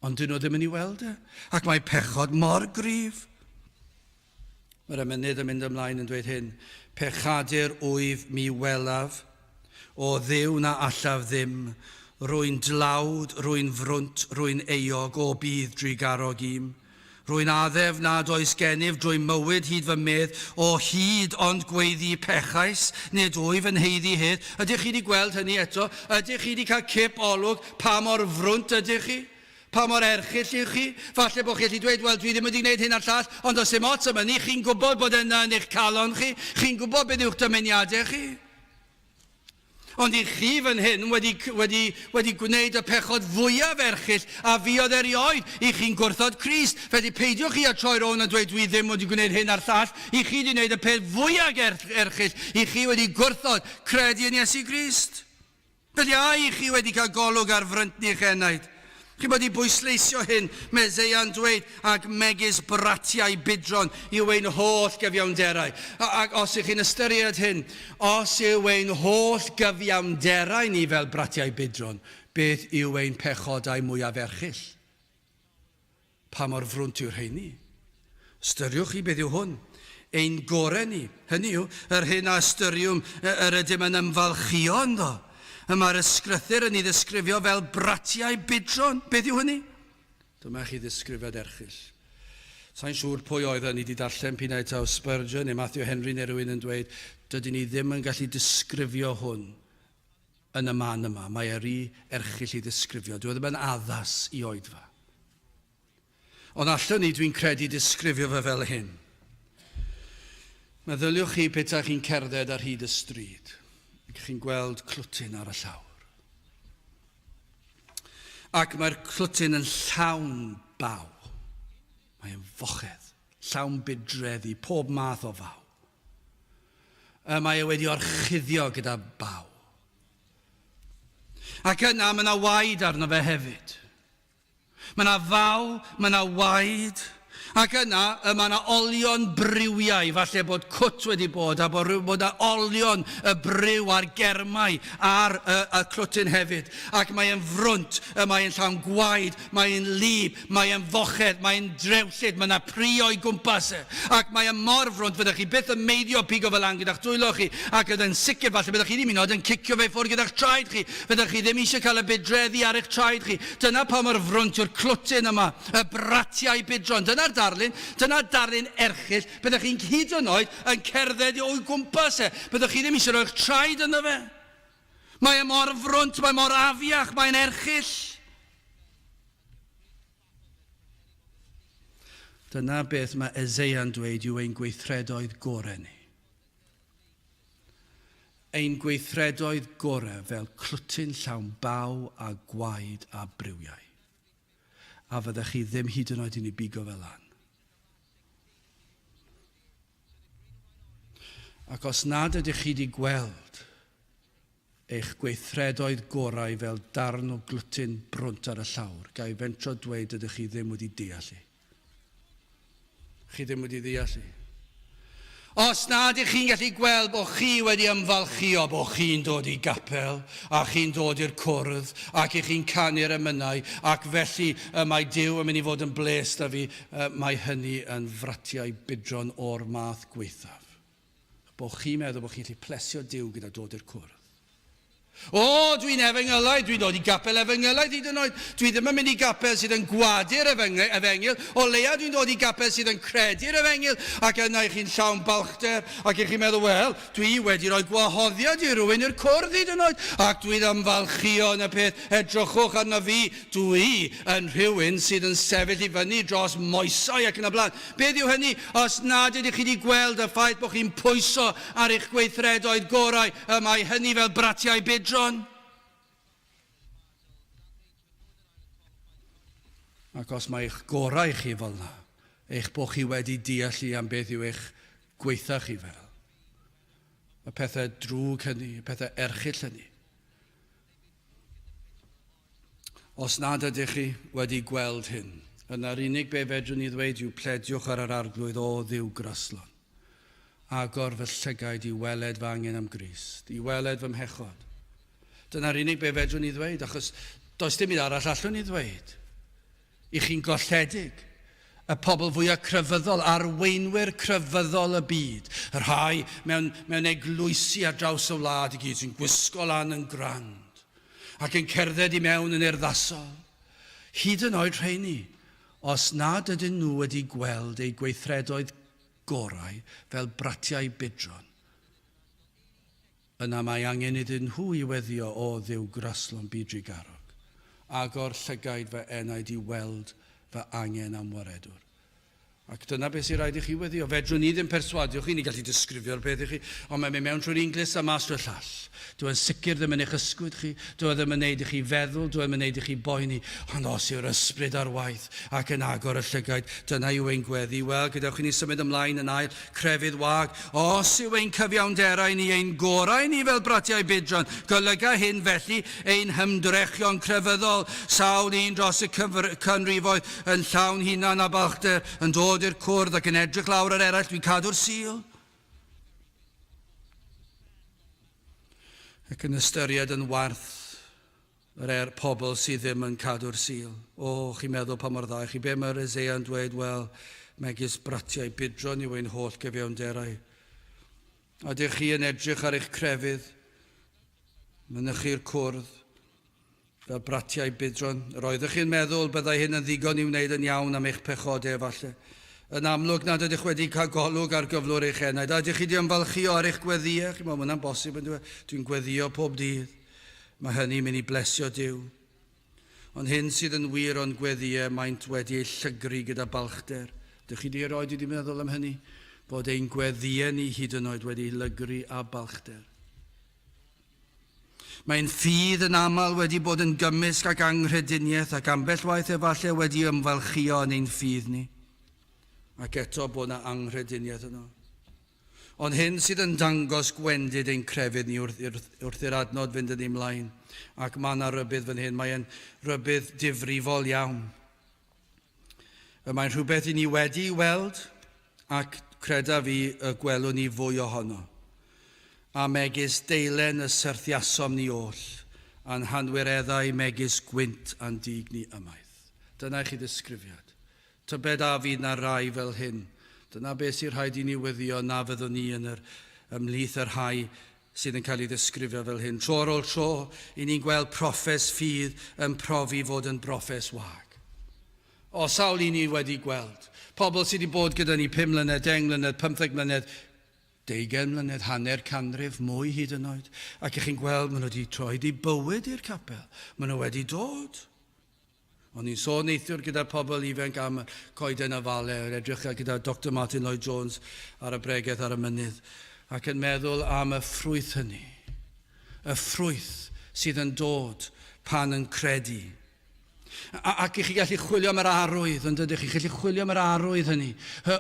Ond dyn nhw ddim yn ei weld e. Ac mae pechod mor gryf. Mae'r emynydd yn mynd ymlaen yn dweud hyn. Pechadur wyf mi welaf, o Dduw na allaf ddim. Rwy'n dlawd, rwy'n frwnt, rwy'n euog, o bydd drugarog i'm. Rwy'n addef nad oes gennyf drwy mywyd hyd fy medd o hyd ond gweiddi pechais, nid wyf yn haeddu hedd. Ydych chi wedi gweld hynny eto? Ydych chi wedi cael cip olwg pa mor frwnt ydych chi? Pa mor erchyll ych chi? Falle bod chi'n gallu dweud, wel, dwi ddim wedi gwneud hyn a'r llall, ond does dim ots am hynny, chi'n gwybod bod yna yn eich calon chi, chi'n gwybod beth yw'ch dymuniadau chi. Ond i chi fan hyn wedi, wedi, wedi gwneud y pechod fwyaf erchyll a fuodd erioed, i chi'n gwrthod Crist. Felly peidiwch chi â troi rownd a dweud dwi ddim wedi gwneud hyn a'r llall. I chi wedi gwneud y peth fwyaf er, erchyll, i chi wedi gwrthod credu yn Iesu Grist. Felly a i chi wedi cael golwg ar fryntni eich enaid? Chi'n bod i bwysleisio hyn, mae Eseia'n dweud, ac megis bratiau budron yw ein holl gyfiawnderau. Ac os ych chi'n ystyried hyn, os yw ein holl gyfiawnderau ni fel bratiau budron, beth yw ein pechodau mwyaf erchyll? Pa mor frwnt yw'r rheini? Ystyriwch chi beth yw hwn. Ein gorau ni, hynny yw, yr hyn a ystyriwn yr ydym yn ymfalchïo ynddo. Y mae'r ysgrythur yn ei ddisgrifio fel bratiau budron. Beth yw hynny? Dyma chi ddisgrifiad erchyll. Sa'n siŵr pwy oedd yn i wedi darllen p'un ai taw Spurgeon neu Matthew Henry neu rhywun yn dweud, dydyn ni ddim yn gallu disgrifio hwn yn y man yma. Mae e rhy erchyll i ddisgrifio. Dyw e ddim yn addas i oedfa. Ond allwn ni, dwi'n credu, disgrifio fe fel hyn. Meddyliwch chi petai chi'n cerdded ar hyd y stryd ac chi'n gweld clwtyn ar y llawr. Ac mae'r clwtyn yn llawn baw. Mae'n fochedd, llawn budreddi, pob math o faw. Y mae e wedi orchuddio gyda baw. Ac yna mae yna waed arno fe hefyd. Mae 'na faw, mae 'na waed, ac yna y mae 'na olion briwiau, falle bod cwt wedi bod a bod, bod 'na olion y briw a'r germau ar y, y clwtyn hefyd. Ac mae'n frwnt, y mae'n llawn gwaed, mae'n lib, mae'n fochedd, mae'n drewllyd, mae 'na pry o'i gwmpas e. Ac mae e mor frwnt, fyddech chi byth yn meiddio pigo fe lan gyda'ch dwylo chi, ac yn sicr falle byddech chi ddim hyd yn oed yn cicio fe i ffwrdd gyda'ch traed chi. Fyddech chi ddim eisiau cael y budreddi ar eich traed chi. Dyna pa mor frwnt yw'r clwtyn yma, y bratiau budron. Dyna'r darlun, dyna darlun erchyll. Byddech chi'n hyd yn oed yn cerdded o'i gwmpas e. Byddech chi ddim eisiau rhoi'ch traed ynddo fe. Mae e mor frwnt, mae mor afiach, mae'n erchyll. Dyna beth mae Eseia'n dweud yw ein gweithredoedd gorau ni. Ein gweithredoedd gorau fel clwtyn llawn baw a gwaed a briwiau. A fyddech chi ddim hyd yn oed yn ei bigo fe lan. Ac os nad ydych chi wedi gweld eich gweithredoedd gorau fel darn o glwtyn brwnt ar y llawr, ga i fentro dweud dydych chi ddim wedi deall i. Chi ddim wedi ddeall i. Os nad ych chi'n gallu gweld bod chi wedi ymfalchïo bod chi'n dod i gapel a chi'n dod i'r cwrdd ac ych chi'n canu'r emynau ac felly y mae Duw yn mynd i fod yn bles da fi, mae hynny yn fratiau budron o'r math gwaethaf. Bod chi'n meddwl bod chi'n gallu plesio Duw gyda dod i'r cwrdd. O, dwi'n efengylaidd, dwi'n dod i gapel efengylaidd hyd yn oed. Dwi ddim yn mynd i gapel sydd yn gwadu'r efengyl. O leia dwi'n dod i gapel sydd yn credu'r efengyl. Ac yna i chi'n llawn balchder, ac i chi'n meddwl, wel, dwi wedi rhoi gwahoddiad i rywun i'r cwrdd hyd yn oed, ac dwi'n ymfalchïo yn y peth, edrychwch arno fi, dwi yn rhywun sydd yn sefyll i fyny dros moesau ac yn y blaen. Beth yw hynny os nad ydych chi wedi gweld y ffaith bod chi'n pwyso ar eich gweithredoedd gorau, y mae hynny fel bratiau budron? Ac os mae eich gorau chi fel yna, eich bod chi wedi deall i am beth yw eich gweitha chi fel. Y pethau drwg hynny, y pethau erchyll hynny. Os nad ydych chi wedi gweld hyn, yna'r unig be fedrwn ni ddweud yw plediwch ar yr Arglwydd, o Dduw graslon. Agor fy llygaid i weled fy angen am Grist, i weled fy mhechod. Dyna'r unig be fedrwn ni ddweud, achos does dim un arall allwn ni ddweud. I chi'n golledig. Y pobl fwyaf crefyddol, arweinwyr crefyddol y byd, y rhai mewn, mewn eglwysi ar draws y wlad i gyd sy'n gwisgo lan yn grand ac yn cerdded i mewn yn urddasol. Hyd yn oed rheini, os nad ydyn nhw wedi gweld eu gweithredoedd gorau fel bratiau budron, yna mae angen iddyn nhw i weddio, O Dduw graslon bu drugarog, agor llygaid fy enaid i weld fy angen am waredwr. Ac dyna beth sy'n rhaid i chi weddio. Fedrwn ni ddim perswadio chi, ni'n gallu disgrifio'r peth i chi, ond mae'n mynd mewn trwy'r un glust a mas trwy'r llall. Dyw e'n sicr ddim yn eich ysgwyd chi, dyw e ddim yn neud i chi feddwl, dyw e ddim yn neud i chi boeni, ond os yw'r ysbryd ar waith ac yn agor y llygaid, dyna yw ein gweddi. Wel, gadewch i ni symud ymlaen yn ail, crefydd wag. Os yw ein cyfiawnderau ni ein gorau ni fel bratiau budron, golyga hyn felly ein hymdrechion crefyddol, sawl un dros y canrifoedd yn llawn hunan a balchder, yn dod i'r cwrdd ac yn edrych lawr ar eraill, dwi'n cadw'r Sul. Ac yn ystyried yn warth yr er pobl sydd ddim yn cadw'r Sul. O, chi'n meddwl pa mor dda i chi. Be mae'r Isaiah yn dweud? Wel, megis bratiau budron yw ein holl gyfiawnderau. A ydych chi yn edrych ar eich crefydd, mynychu'r cwrdd, fel bratiau budron? Yr oeddech chi'n meddwl byddai hyn yn ddigon i wneud yn iawn am eich pechodau efallai. Yn amlwg nad ydych wedi cael golwg ar gyflwr eich enaid. A ydych chi wedi ymfalchïo ar eich gweddïau? Chi'n meddwl, mae hwnna'n bosib yn dweud. Dwi'n gweddio pob dydd. Mae hynny'n mynd i blesio Duw. Ond hyn sydd yn wir o'n gweddïau, maent wedi eu llygru gyda balchder. Dych chi 'di erioed wedi meddwl am hynny? Bod ein gweddïau ni hyd yn oed wedi eu lygru â balchder. Mae'n ffydd yn aml wedi bod yn gymysg ac anghrediniaeth ac ambell waith efallai wedi ymfalchïo yn ein ffydd ni. Ac eto bod yna anghrediniaeth yno. Ond hyn sydd yn dangos gwendid ein crefydd ni wrth, wrth, wrth i'r adnod fynd yn ei mlaen. Ac mae yna rybudd fan hyn, mae'n rybudd difrifol iawn. Y mae'n rhywbeth i ni wedi weld ac credaf i y gwelwn ni fwy ohono. A megis deilen y syrthiasom ni oll, a'n hanwireddau megis gwynt a'n dug ni ymaith. Dyna i chi ddisgrifiad. Tybed a fydd 'na rai fel hyn? Dyna beth sy'n rhaid i ni wyddio, na fyddwn ni yn yr, ymhlith y rhai sydd yn cael ei ddisgrifio fel hyn. Tro ar ôl tro, i ni'n gweld proffes ffydd yn profi fod yn broffes wag. O, sawl un ni wedi gweld. Pobl sydd wedi bod gyda ni 5 mlynedd, 10 mlynedd, 15 mlynedd, deugain mlynedd, hanner canrif, mwy hyd yn oed. Ac ych chi'n gweld, maen nhw wedi troi di bywyd i'r capel. Maen nhw wedi dod. O'n i'n sôn neithiwr gyda'r pobl ifanc am coeden afale, yn edrych gyda Doctor Martin Lloyd Jones ar y bregeth ar y mynydd, ac yn meddwl am y ffrwyth hynny. Y ffrwyth sydd yn dod pan yn credu. Ac i chi gallu chwilio am yr arwydd, yn dydych chi? Chi'n gallu chwilio am yr arwydd hynny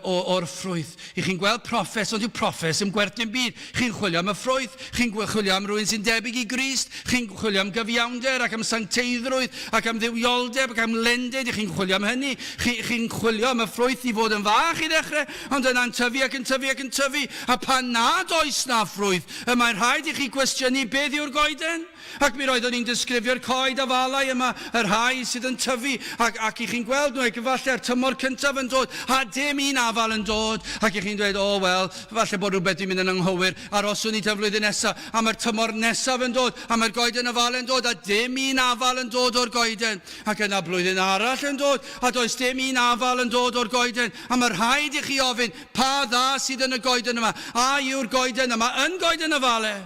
o'r ffrwyth. I chi'n gweld proffes, ond yw proffes yn gwerth dim byd. Chi'n chwilio am y ffrwyth, chi'n chwilio am rywun sy'n debyg i Grist, chi'n chwilio am gyfiawnder ac am sancteiddrwydd ac am dduwioldeb ac am lendid, i chi'n chwilio am hynny. Chi'n chi chwilio am y ffrwyth i fod yn fach i ddechrau, ond yna'n tyfu ac yn tyfu ac yn tyfu. A pan nad oes na ffrwyth, y mae rhaid i chi gwestiynu beth yw'r goeden. Ac mi roeddwn i'n disgrifio'r coed afalau yma, y rhai sydd yn tyfu, ac, ac i chi'n gweld nhw, ac efallai'r tymor cyntaf yn dod, a dim un afal yn dod, ac i chi'n dweud, o, wel, falle bod rhywbeth wedi mynd yn anghywir, aroswn ni tan flwyddyn nesaf, a mae'r tymor nesaf yn dod, a mae'r goeden afalau yn dod, a dim un afal yn dod o'r goeden, ac yna blwyddyn arall yn dod, a does dim un afal yn dod o'r goeden, a mae rhaid i chi ofyn, pa dda sydd yn y goeden yma? A yw'r goeden yma yn goeden afalau?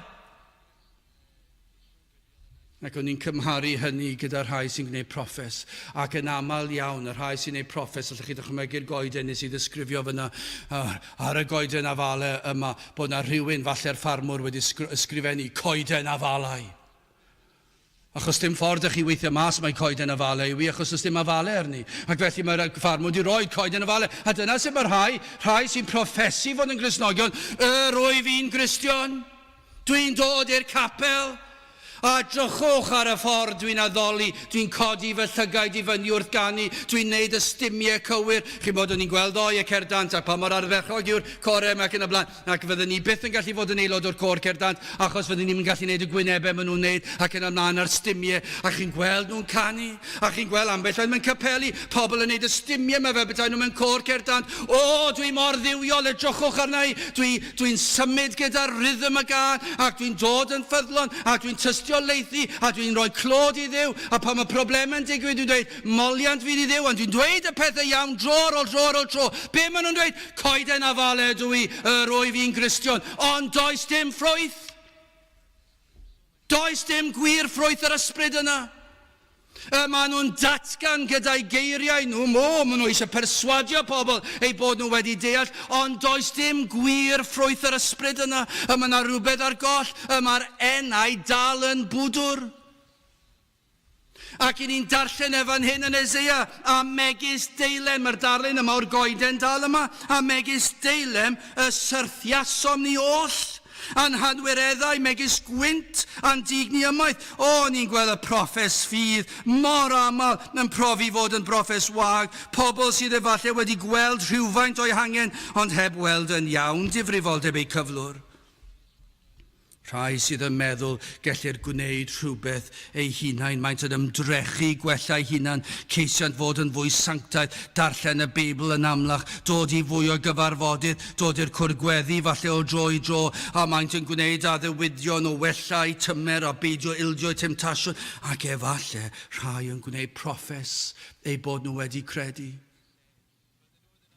Ac o'n i'n cymharu hynny gyda rhai sy'n gwneud proffes. Ac yn aml iawn, y rhai sy'n gwneud proffes, allwch chi ddychmygu'r goeden nes i ddisgrifio fyna ar y goeden afale yma, bod na rhywun, falle'r ffarmwr, wedi ysgrifennu coeden afalau. Achos dim ffordd ych chi weithio mas mae coeden afale yw i, achos does dim afale arni. Ac felly mae'r ffarmwr wedi rhoi coeden afale. A dyna sut mae rhai, rhai sy'n proffesu fod yn Gristnogion, yr wyf i'n Gristion. Dwi'n dod i'r capel, a drychwch ar y ffordd dwi'n addoli, dwi'n codi fy llygaid i fyny wrth ganu, dwi'n neud y stumiau cywir, chi'n bod, o'n i'n gweld ddoe y cerdant a pa mor ardderchog yw'r corau yma ac yn y blaen, ac fydden ni byth yn gallu fod yn aelod o'r côr cerdant achos fydden ni'm yn gallu neud y gwynebau maen nhw'n neud ac yn y blaen a'r stumiau, a chi'n gweld nhw'n canu. A chi'n gweld ambell waith mewn capeli, pobl yn neud y stumiau 'ma fel petai nhw mewn côr cerdd dant. O, dwi mor dduwiol, edrychwch arna i, dwi, dwi'n symud gyda rhythm y gân, ac dwi'n dod yn ffyddlon, ac dwi'n tystiolaethu, a dwi'n rhoi clod i Dduw, a pan mae problemau'n digwydd, dwi'n dweud, moliant fydd i Dduw, ond dwi'n dweud y pethau iawn dro ar ôl tro ar ôl tro. Be maen nhw'n dweud? Coeden afale ydw i, yr wyf i'n Gristion, ond does dim ffrwyth. Does dim gwir ffrwyth yr ysbryd yna. Y maen nhw'n datgan gyda'u geiriau nhw, mo, maen nhw eisiau perswadio pobl eu bod nhw wedi deall, ond does dim gwir ffrwyth yr ysbryd yna. Y mae yna rhywbeth ar goll, y mae'r enau dal yn bwdwr. Ac i ni'n darllen e fan hyn yn Eseia, a megis deilen, mae'r darlun yma o'r goeden dal yma, a megis deilem y syrthiasom ni oll, a'n hanwireddau megis gwynt a'n dug ni ymaith. O, ni'n gweld y proffes ffydd mor aml yn profi fod yn broffes wag, pobl sydd efallai wedi gweld rhywfaint o'i hangen, ond heb weld yn iawn difrifoldeb eu cyflwr. Rhai sydd yn meddwl gellir gwneud rhywbeth eu hunain, maent yn ymdrechu i gwella eu hunain, ceisiant fod yn fwy sanctaidd, darllen y Beibl yn amlach, dod i fwy o gyfarfodydd, dod i'r cwrdd gweddi falle o dro i dro, a maent yn gwneud addewidion o wella eu tymer a beidio ildio eu temtasiwn, ac efalle rhai yn gwneud proffes eu bod nhw wedi credu.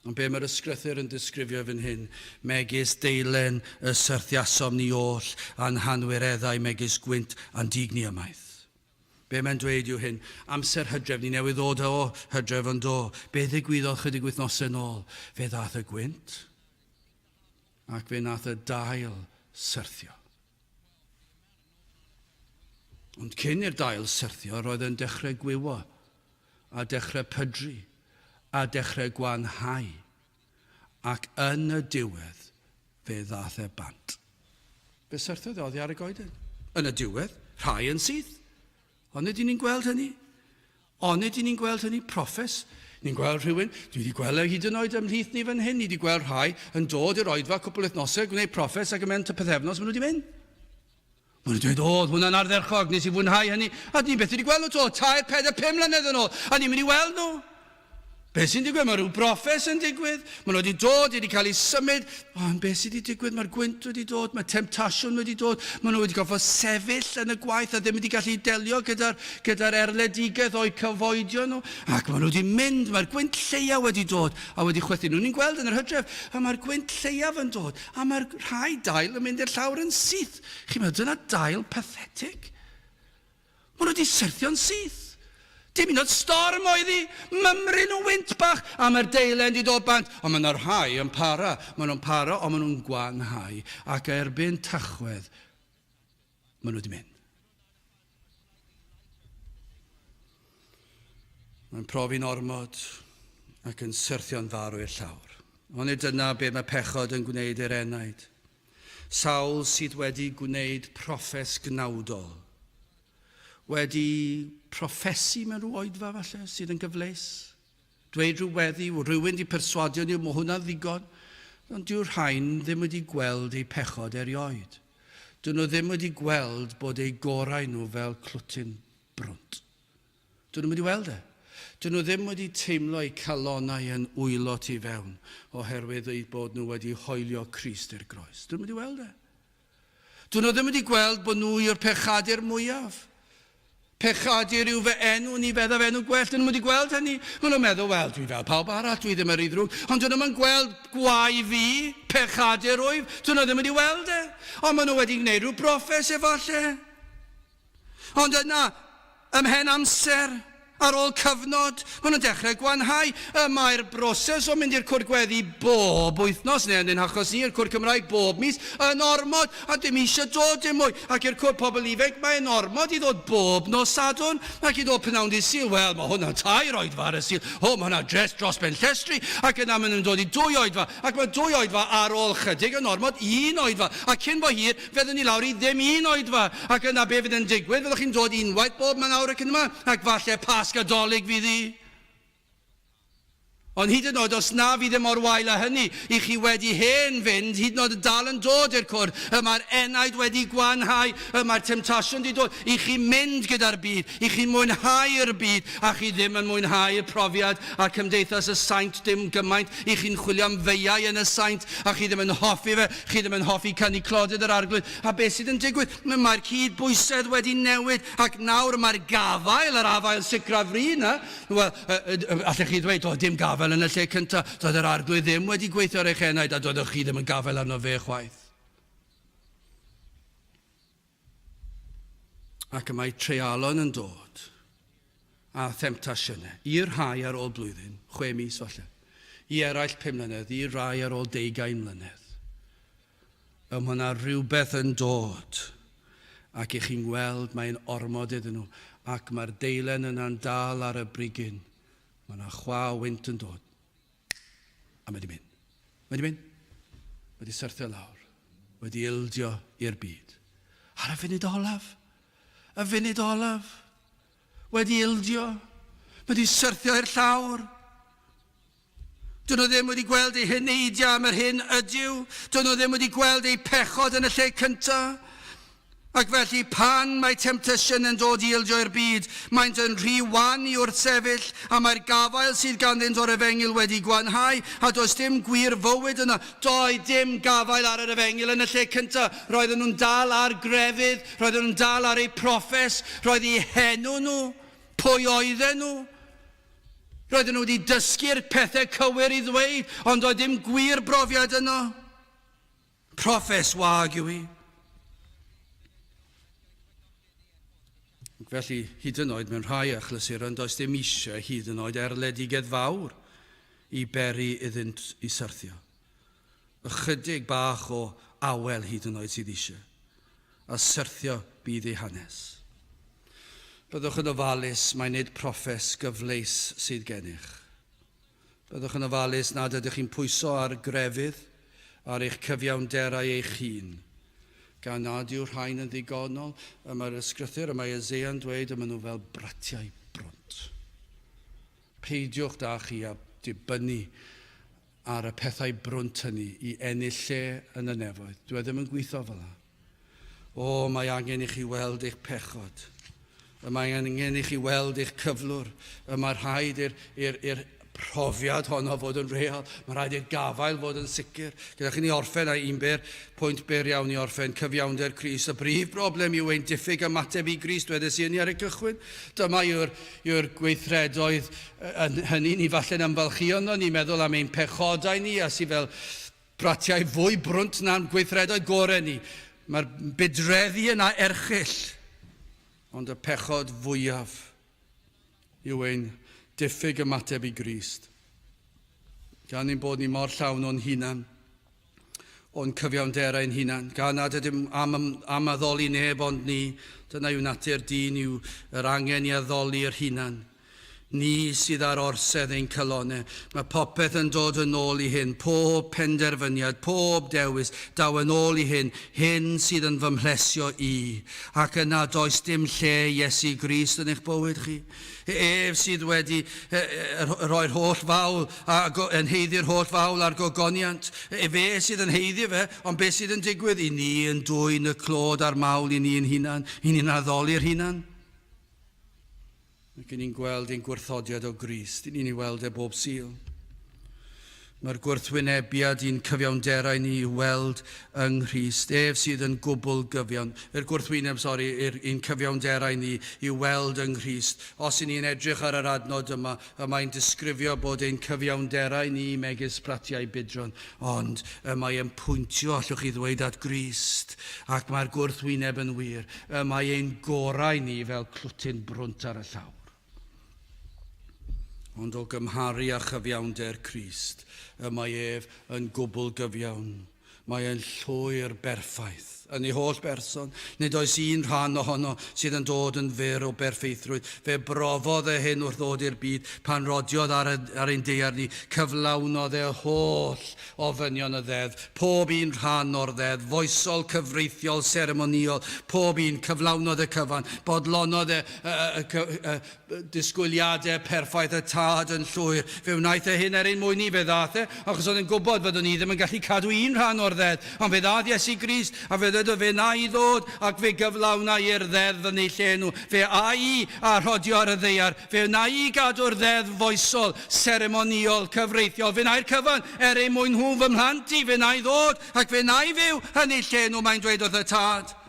Ond be mae'r ysgrythur yn disgrifio fan hyn? Megis deilen y syrthiasom ni oll, a'n hanwireddau megis gwynt a'n dug ni ymaith. Be mae'n dweud yw hyn, amser hydref, ni newydd ddod o hydref yn do. Be ddigwyddodd chydig wythnosau nôl? Fe ddaeth y gwynt, ac fe nath y dail syrthio. Ond cyn i'r dail syrthio, roedd yn dechrau gwywo, a dechrau pydru, a dechrau gwanhau, ac yn y diwedd, fe ddaeth e bant. Fe syrthiodd e oddi ar y goeden. Yn y diwedd, rhai yn syth. Onid ydyn ni'n gweld hynny? Onid ydyn ni'n gweld hynny? Proffes. Ni'n gweld rhywun, dwi wedi gweld e hyd yn oed ymhlith ni fan hyn, ni wedi gweld rhai yn dod i'r oedfa cwpl wythnosau, gwneud proffes ac yn mynd pythefnos, maen nhw wedi mynd. Maen nhw'n dweud, o, oedd hwnna'n ardderchog, nes i fwynhau hynny. A ni'n beth wedi gweld nhw to, tair, pedair, pum mlynedd yn ôl, a ni'n mynd i weld nhw. Be sy'n digwydd? Mae rhyw broffes yn digwydd. Maen nhw wedi dod, wedi cael eu symud. Ond beth sydd wedi digwydd? Mae'r gwynt wedi dod, mae temtasiwn wedi dod. Maen nhw wedi gorfod sefyll yn y gwaith a ddim wedi gallu delio gyda'r gyda erledigaeth o'u cyfoedion nhw. Ac maen nhw wedi mynd, mae'r gwynt lleiaf wedi dod a wedi chwythu nhw. Ni'n gweld yn yr hydref, a mae'r gwynt lleiaf yn dod, a mae'r rhai dail yn mynd i'r llawr yn syth. Chi'n meddwl, dyna dail pathetig. Maen nhw wedi syrthio'n syth. Dim un oed storm oedd hi, mymryn o wynt bach, a mae'r deilen wedi dod bant. Ond mae yna rhai yn para, maen nhw'n para, ond maen nhw'n gwanhau. Ac erbyn Tachwedd, maen nhw wedi mynd. Mae'n profi'n ormod ac yn syrthio'n farw i'r llawr. Onid dyna beth mae pechod yn gwneud i'r enaid? Sawl sydd wedi gwneud proffes gnawdol, wedi proffesu mewn rhyw oedfa falle, sydd yn gyfleus, dweud rhyw weddi, rhywun di perswadio ni, mae hwnna'n ddigon, ond dyw'r rhain ddim wedi gweld eu pechod erioed. Dyn nhw ddim wedi gweld bod eu gorau nhw fel clwtyn brwnt. Dyn nhw'm wedi weld e. Dyn nhw ddim wedi teimlo eu calonnau yn wylo tu fewn oherwydd eu bod nhw wedi hoelio Crist i'r groes. Dyn nhw'm wedi weld e. Dyn nhw ddim wedi gweld bod nhw yw'r pechadur mwyaf. Pechadur yw fy enw, ni feddaf enw gwell. Dyn nhw'm wedi gweld hynny. Maen nhw'n meddwl, wel, dwi fel pawb arall, dwi ddim yn rhy ddrwg. Ond dyn nhw'm yn gweld gwae fi, pechadur wyf. Dyn nhw ddim wedi weld e. Ond maen nhw wedi gwneud rhyw broffes efallai. Ond yna, ymhen amser, ar ôl cyfnod, maen nhw'n dechrau gwanhau. Y mae'r broses o mynd i'r cwr gweddi bob wythnos, neu yn ein hachos ni, i'r cwr Cymraeg bob mis, yn ormod, a dim eisiau dod dim mwy. Ac i'r cwr pobl ifanc, mae'n ormod i ddod bob nos Sadwrn, ac i ddod pnawn dydd Sul. Wel, mae hwnna'n tair oedfa ar y Sul. O, mae hwnna'n dres dros ben llestri. Ac yna maen nhw'n dod i dwy oedfa. Ac mae dwy oedfa ar ôl chydig yn ormod, un oedfa. A cyn bo hir, Fyddwn ni lawr i ddim un oedfa, ac yna be fydd yn digwydd? Fyddwch chi'n dod unwaith bob man awr ac yn yma, ac falle Pasg a Dolig fydd hi. Ond hyd yn oed os na fydd e mor wael â hynny, i chi wedi hen fynd, hyd yn oed yn dal yn dod i'r cwrdd, y mae'r enaid wedi gwanhau, y mae'r temtasiwn wedi dod, i chi mynd gyda'r byd, i chi mwynhau'r byd, a chi ddim yn mwynhau'r profiad a cymdeithas y saint dim gymaint, i chi'n chwilio am feiau yn y saint, a chi ddim yn hoffi fe, Chi ddim yn hoffi canu clodydd yr Arglwydd, a beth sydd yn digwydd? Mae'r cyd-bwysedd wedi newid, ac nawr mae'r gafael, yr afael sicraf fri 'na, wel, allech chi ddweud, doedd dim gafael yn y lle cyntaf, doedd yr Arglwydd ddim wedi gweithio ar eich enaid, a doeddech chi ddim yn gafael arno fe chwaith. Ac y mae treialon yn dod a themtasiynau, i'r rhai ar ôl blwyddyn, 6 mis falle, i eraill 5 mlynedd, i rai ar ôl 20 mlynedd. Y mae yna rhywbeth yn dod ac i chi'n gweld mae'n ormod iddyn nhw ac mae'r deilen yna'n dal ar y brigyn. Mae yna chwa o wynt yn dod. A mae wedi mynd. Mae wedi mynd. Mae wedi syrthio lawr. Wedi ildio i'r byd. Ar y funud olaf. Y funud olaf. Wedi ildio. Mae wedi syrthio i'r llawr. Dyn nhw ddim wedi gweld eu heneidiau am yr hyn ydyw. Dyn nhw ddim wedi gweld eu pechod yn y lle cyntaf. Ac felly pan mae temtasiwn yn dod i ildio i'r byd, maent yn rhy wan i wrthsefyll, a mae'r gafael sydd ganddynt o'r efengyl wedi gwanhau, a does dim gwir fywyd yno. Doedd dim gafael ar yr efengyl yn y lle cyntaf. Roedden nhw'n dal ar grefydd, roedden nhw'n dal ar eu proffes, roedd eu henw nhw, pwy oedden nhw. Roedden nhw wedi dysgu'r pethau cywir i ddweud, ond doedd dim gwir brofiad yno. Proffes wag yw hi. Ac felly, hyd yn oed mewn rhai achlysuron, does dim eisiau hyd yn oed erledigedd fawr i beri iddynt i syrthio. Ychydig bach o awel hyd yn oed sydd eisiau, a syrthio bydd ei hanes. Byddwch yn ofalus, mae nid proffes gyfleus sydd gennych. Byddwch yn ofalus nad ydych chi'n pwyso ar grefydd, ar eich cyfiawnderau eich hun. Gan nad yw'r rhain yn ddigonol, y mae'r ysgrythur, y mae Eseia'n dweud, y maen nhw fel bratiau brwnt. Peidiwch da chi a dibynnu ar y pethau brwnt hynny i ennill lle yn y nefoedd. Dwi e ddim yn gweithio fel 'na. O, mae angen i chi weld eich pechod. Y mae angen i chi weld eich cyflwr. Y mae rhaid i'r profiad honno fod yn real. Mae rhaid i'r gafael fod yn sicr. Gyda chi ni orffen â un byr, pwynt byr iawn i orffen, cyfiawnder Crist. Y brif broblem yw ein diffyg ymateb i Grist, wedes i hynny ar y cychwyn. Dyma yw'r yw gweithredoedd yn hynny ni falle'n ymfalchïo ynddo, ni'n meddwl am ein pechodau ni a sydd fel Bratiau fwy brwnt na'n gweithredoedd gore ni. Mae'r budreddi yna erchyll. Ond y pechod fwyaf yw ein diffyg ymateb i Grist. Gan ein bod ni mor llawn o'n hunan, o'n cyfiawnderau ein hunan, gan nad ydym am, am addoli neb ond ni, dyna yw natur dyn, yw yr angen i addoli yr hunan. Ni sydd ar orsedd ein calonnau. Mae popeth yn dod yn ôl i hyn, pob penderfyniad, pob dewis, daw yn ôl i hyn, hyn sydd yn fy mhlesio i. Ac yna does dim lle Iesu Grist yn eich bywyd chi. Ef sydd wedi rhoi'r holl fawl, a yn haeddu'r holl fawl a'r gogoniant. Efe sydd yn haeddu fe, ond beth sydd yn digwydd? I ni yn dwyn y clod a'r mawl i ni'n hunan, i ni'n addoli'r hunan. Ac i ni'n gweld ein gwrthodiad o Grist, i ni'n ei weld e bob Sul. Mae'r gwrthwynebiad i'n cyfiawnderau ni i'w weld yng Nghrist, ef sydd yn gwbl gyfiawn. Yr gwrthwyneb, sori, i'n cyfiawnderau ni i'w weld yng Nghrist. Os i ni'n edrych ar yr adnod yma, y mae'n disgrifio bod ein cyfiawnderau ni megis pratiau budron, ond y mae e'n pwyntio, allwch chi ddweud, at Grist, ac mae'r gwrthwyneb yn wir. Y mae ein gorau ni fel clwtyn brwnt ar y llawr. Ond o gymharu â chyfiawnder Crist, y mae ef yn gwbl gyfiawn. Mae e'n llwyr berffaith yn ei holl berson. Nid oes un rhan ohono sydd yn dod yn fyr o berffeithrwydd. Fe brofodd e hyn wrth ddod i'r byd pan rodiodd ar, y, ar ein daear ni. Cyflawnodd e holl ofynion y ddeddf, pob un rhan o'r ddeddf, foesol, cyfreithiol, seremonïol, pob un, cyflawnodd y cyfan, bodlonodd e y, y, y, disgwyliadau perffaith y Tad yn llwyr. Fe wnaeth e hyn er ein mwyn ni, fe ddaeth e, achos oedd e'n gwybod fyddwn ni ddim yn gallu cadw un rhan o'r ddeddf. Ond fe ddaeth Iesu Grist, a fe ddywedodd, fe wna i ddod, ac fe gyflawna i'r ddeddf yn ei lle nhw. Fe a i a rhodio ar y ddaear. Fe wna i gadw'r ddeddf foesol, seremonïol, cyfreithiol. Fe wna i'r cyfan er eu mwyn nhw, fy mhlant i. Fe wna i ddod, ac fe wna i fyw yn eu lle nhw, mae'n dweud wrth y Tad.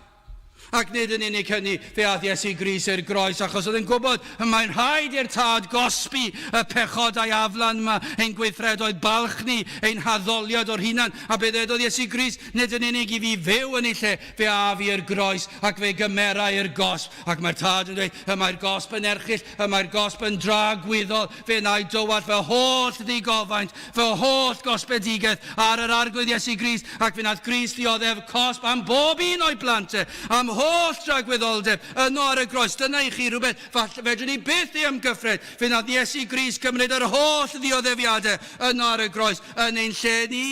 Ac nid yn unig hynny, fe aeth Iesu Grist i'r groes achos oedd e'n gwybod y mae'n rhaid i'r Tad gosbi y pechodau aflan yma, ein gweithredoedd balch ni, ein haddoliad o'r hunan. A be ddedodd Iesu Grist? Nid yn unig i fi fyw yn ei lle, fe af i'r groes ac fe gymera i'r gosb. Ac mae'r Tad yn dweud, y mae'r gosb yn erchyll, y mae'r gosb yn dragwyddol, fe wna i dywallt fy holl ddigofaint, fy holl gosbedigaeth ar yr Arglwydd Iesu Grist, ac fe wnaeth Grist ddioddef cosb am bob un o'i blant e, am holl dragwyddoldeb, yno ar y groes. Dyna i chi rhywbeth falle fedrwn ni byth ei amgyffred. Fe wnaeth Iesu Grist gymryd yr holl ddioddefiadau yno ar y groes yn ein lle ni.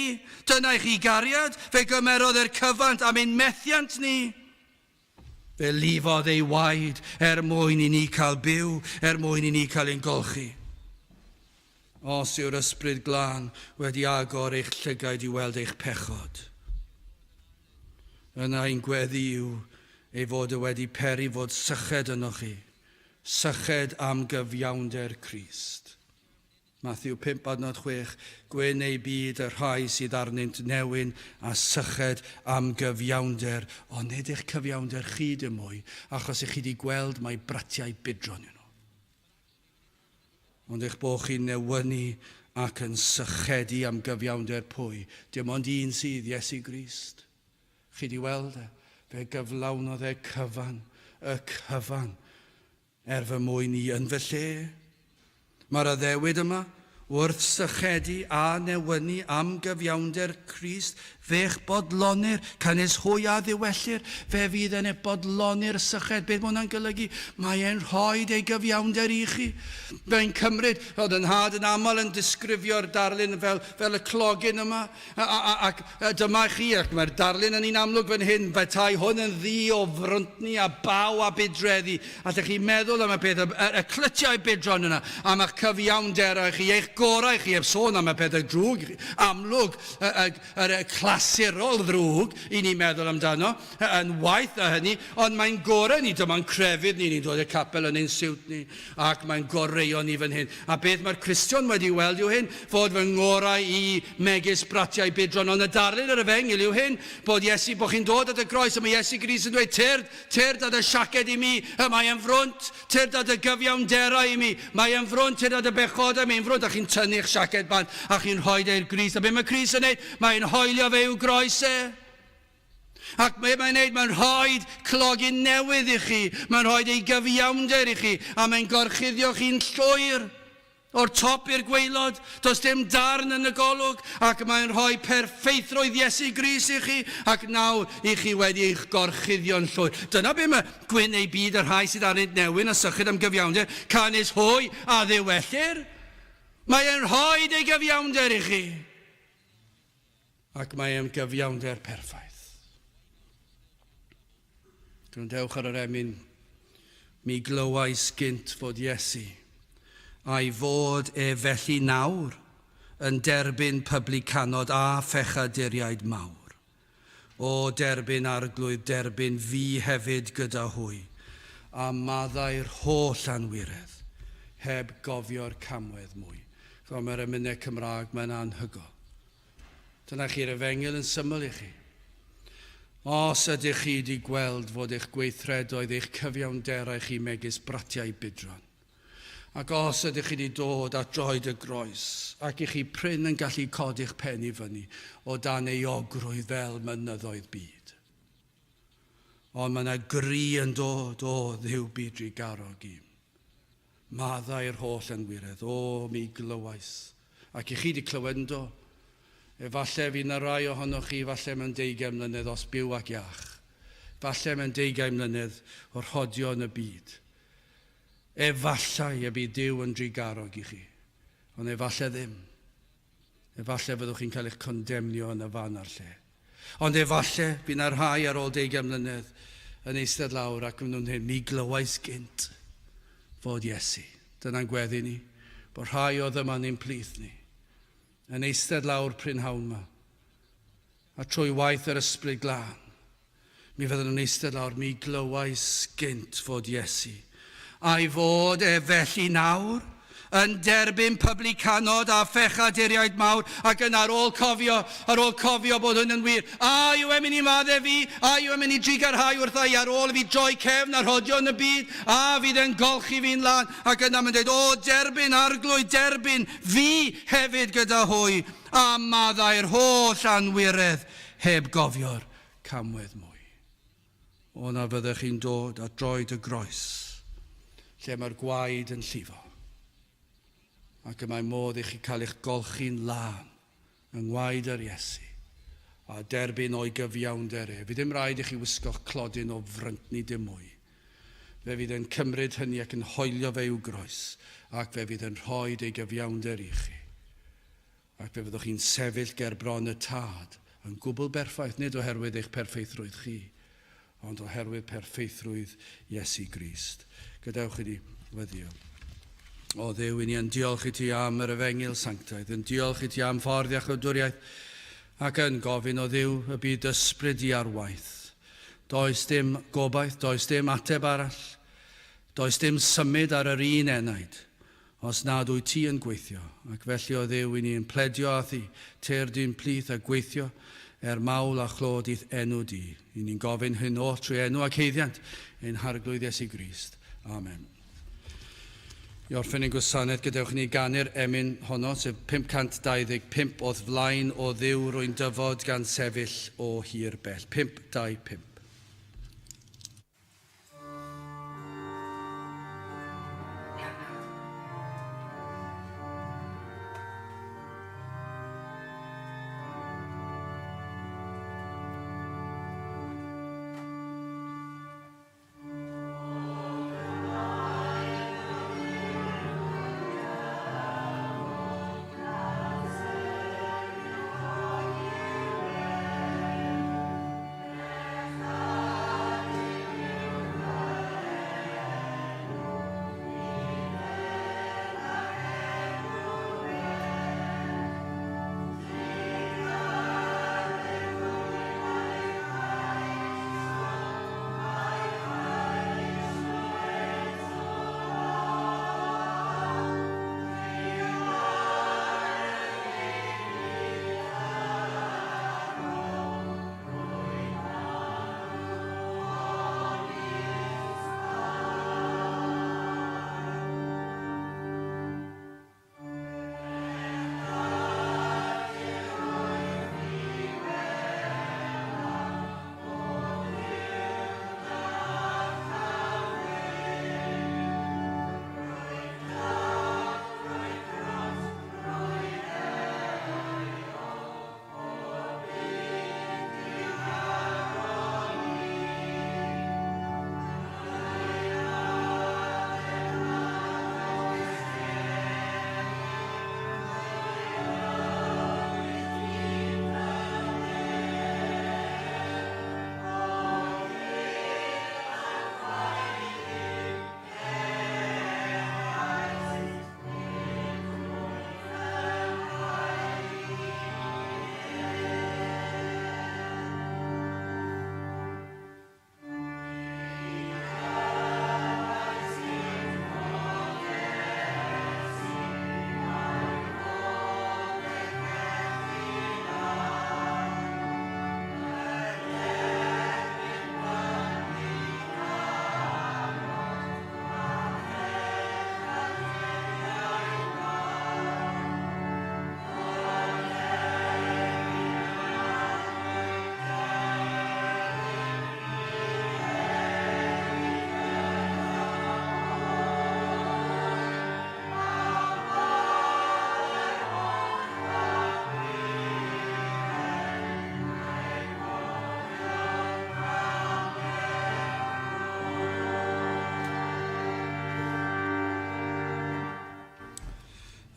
Dyna i chi gariad. Fe gymerodd e'r cyfant am ein methiant ni. Fe lifodd ei waed er mwyn i ni cael byw, er mwyn i ni cael ein golchi. Os yw'r Ysbryd Glân wedi agor eich llygaid i weld eich pechod, yna ein gweddi yw ei fod e wedi peri fod syched ynoch chi, syched am gyfiawnder Crist. Mathew 5 adnod 6, Gwyn eu byd y rhai sydd arnynt newyn a syched am gyfiawnder, ond nid eich cyfiawnder chi dim mwy, achos ych chi wedi gweld mai bratiau budron yw nhw. Ond eich bod chi'n newynu ac yn sychedu am gyfiawnder pwy? Dim ond un sydd, Iesu Grist. Chi wedi weld e, fe gyflawnodd e cyfan, y cyfan, Er fy mwyn i yn fy lle. Mae'r addewid yma, wrth sychedu a newynu am gyfiawnder Crist, fe'ch bodlonir, canys hwy a ddiwellir, fe fydd yn eich bodloni'r syched. Beth mae hwnna'n golygu? Mae e'n rhoi ei gyfiawnder i chi. Fe'n cymryd, oedd yn nhad yn aml yn disgrifio'r darlun fel, fel y clogyn yma, A, a, ac dyma chi, ac mae'r darlun yn un amlwg fan hyn, petai hwn yn ddu o fryntni a baw a budreddi. Allech chi meddwl am y peth, y, y, y clytiau budron yna, am eich cyfiawnderau chi, eich gorau chi, heb sôn am y pethau drwg, amlwg, y, y, y, y clasurol ddrwg i ni meddwl amdano, yn waeth na hynny, ond mae'n gorau ni, dyma'n crefydd ni, ni'n dod i'r capel yn ein siwt ni, Ac mae'n goreuon ni fan hyn. A beth mae'r Cristion wedi weld yw hyn, fod fy ngorau i megis bratiau budron. Ond y darlun yr efengyl yw hyn, bod Iesu, bod chi'n dod at y groes, a mae Iesu Grist yn dweud, tyrd, tyrd at y siaced i mi, y mae e'n frwnt, tyrd at y gyfiawnderau i mi, mae e'n frwnt, tyrd at y bechodau, mae'n frwnt, a chi'n tynnu'ch siaced bant, a chi'n rhoi e i'r Grist. A beth mae Crist yn neud? Mae'n hoelio fe i'w groes e. Ac be mae'n neud, mae'n rhoi clogyn newydd i chi, mae'n rhoi ei gyfiawnder i chi, a mae'n gorchuddio chi'n llwyr. O'r top i'r gwaelod, does dim darn yn y golwg, ac mae'n rhoi perffeithrwydd Iesu Grist i chi, ac nawr i chi wedi eich gorchuddio'n llwyr. Dyna be mae gwyn eu byd y rhai sydd arnynt newyn a syched am gyfiawnder, canys hwy a ddiwellir. Mae e'n rhoi ei gyfiawnder i chi. Ac mae e'n gyfiawnder perffaith. Gwrandewch ar yr emyn, mi glywais gynt fod Iesu, a'i fod e felly nawr yn derbyn publicanod a phechaduriaid mawr. O, derbyn Arglwydd, derbyn fi hefyd gyda hwy, a maddau'r holl anwiredd, heb gofio'r camwedd mwy. Chimod, mae'r emynau Cymraeg, mae'n anhygoel. Dyna chi'r efengyl yn syml i chi. Os ydych chi wedi gweld fod eich gweithredoedd, eich cyfiawnderau chi megis bratiau budron, ac os ydych chi wedi dod at droed y groes, ac i chi prin yn gallu codi'ch pen i fyny o dan euogrwydd fel mynyddoedd byd. Ond mae yna gri yn dod, o Dduw bu drugarog i'm. Maddau'r holl anwiredd, o, mi glywais. Ac i chi 'di clywed yn do? Efalle fydd 'na rai ohonoch chi, falle mewn deugain mlynedd os byw ac iach. Falle mewn deugain mlynedd o rhodio yn y byd. Efallai y bydd Duw yn drugarog i chi, ond efalle ddim. Efallai fyddwch chi'n cael eich condemnio yn y fan a'r lle. Ond efallai bydd 'na rhai ar ôl deugain mlynedd yn eistedd lawr ac yn nhw'n dweud, mi glywais gynt fod Iesu. Dyna'n gweddi ni, bod rhai oedd yma yn ein plith ni, yn eistedd lawr prynhawn yma, a trwy waith yr Ysbryd Glân, mi fydden nhw'n eistedd lawr, mi glywais gynt fod Iesu, a'i fod e felly nawr, yn derbyn publicanod a phechaduriaid mawr, ac yn ar ôl cofio, ar ôl cofio bod hwn yn wir, a yw e'n mynd i maddau fi? A yw e'n mynd i drugarhau wrtha i ar ôl i fi droi cefn a rhodio yn y byd? A fydd e'n golchi fi'n lân? Ac yna mae'n dweud, o, derbyn, Arglwydd, derbyn fi hefyd gyda hwy, a maddau'r holl anwiredd heb gofio'r camwedd mwy. O na fyddech chi'n dod at droed y groes, lle mae'r gwaed yn llifo, ac y mae modd i chi cael eich golchi'n lân yng ngwaed yr Iesu, a derbyn o'i gyfiawnder e. Fydd ddim rhaid i chi wisgo'ch clodyn o fryntni dim mwy. Fe fydd e'n cymryd hynny ac yn hoelio fe i'w groes, ac fe fydd yn rhoi ei gyfiawnder i chi. Ac fe fyddwch chi'n sefyll ger bron y Tad yn gwbl berffaith, nid oherwydd eich perffeithrwydd chi, ond oherwydd perffeithrwydd Iesu Grist. Gadewch i ni weddïo. O Dduw, i ni yn diolch i ti am yr efengyl sanctaidd, yn diolch i ti am ffordd iachawdwriaeth, ac yn gofyn o Dduw y bydd ysbryd i ar waith. Does dim gobaith, does dim ateb arall, does dim symud ar yr un enaid, Os nad wyt ti yn gweithio, ac felly o Dduw i ni yn pledio â thi, tyr di'n plith a gweithio er mawl a chlod i'th enw di. I ni'n gofyn hyn oll trwy enw ac haeddiant ein Harglwydd Iesu Grist. Amen. I orffen ein gwasanaeth, gadewch i ni ganu'r emyn honno, sef 525, O'th flaen o Dduw rwy'n dyfod gan sefyll o hir bell. 525.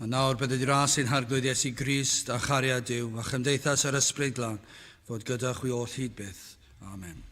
A nawr bydded i ras ein Harglwydd Iesu Grist a chariad Duw a chymdeithas yr Ysbryd Glân fod gyda chwi oll hyd byth. Amen.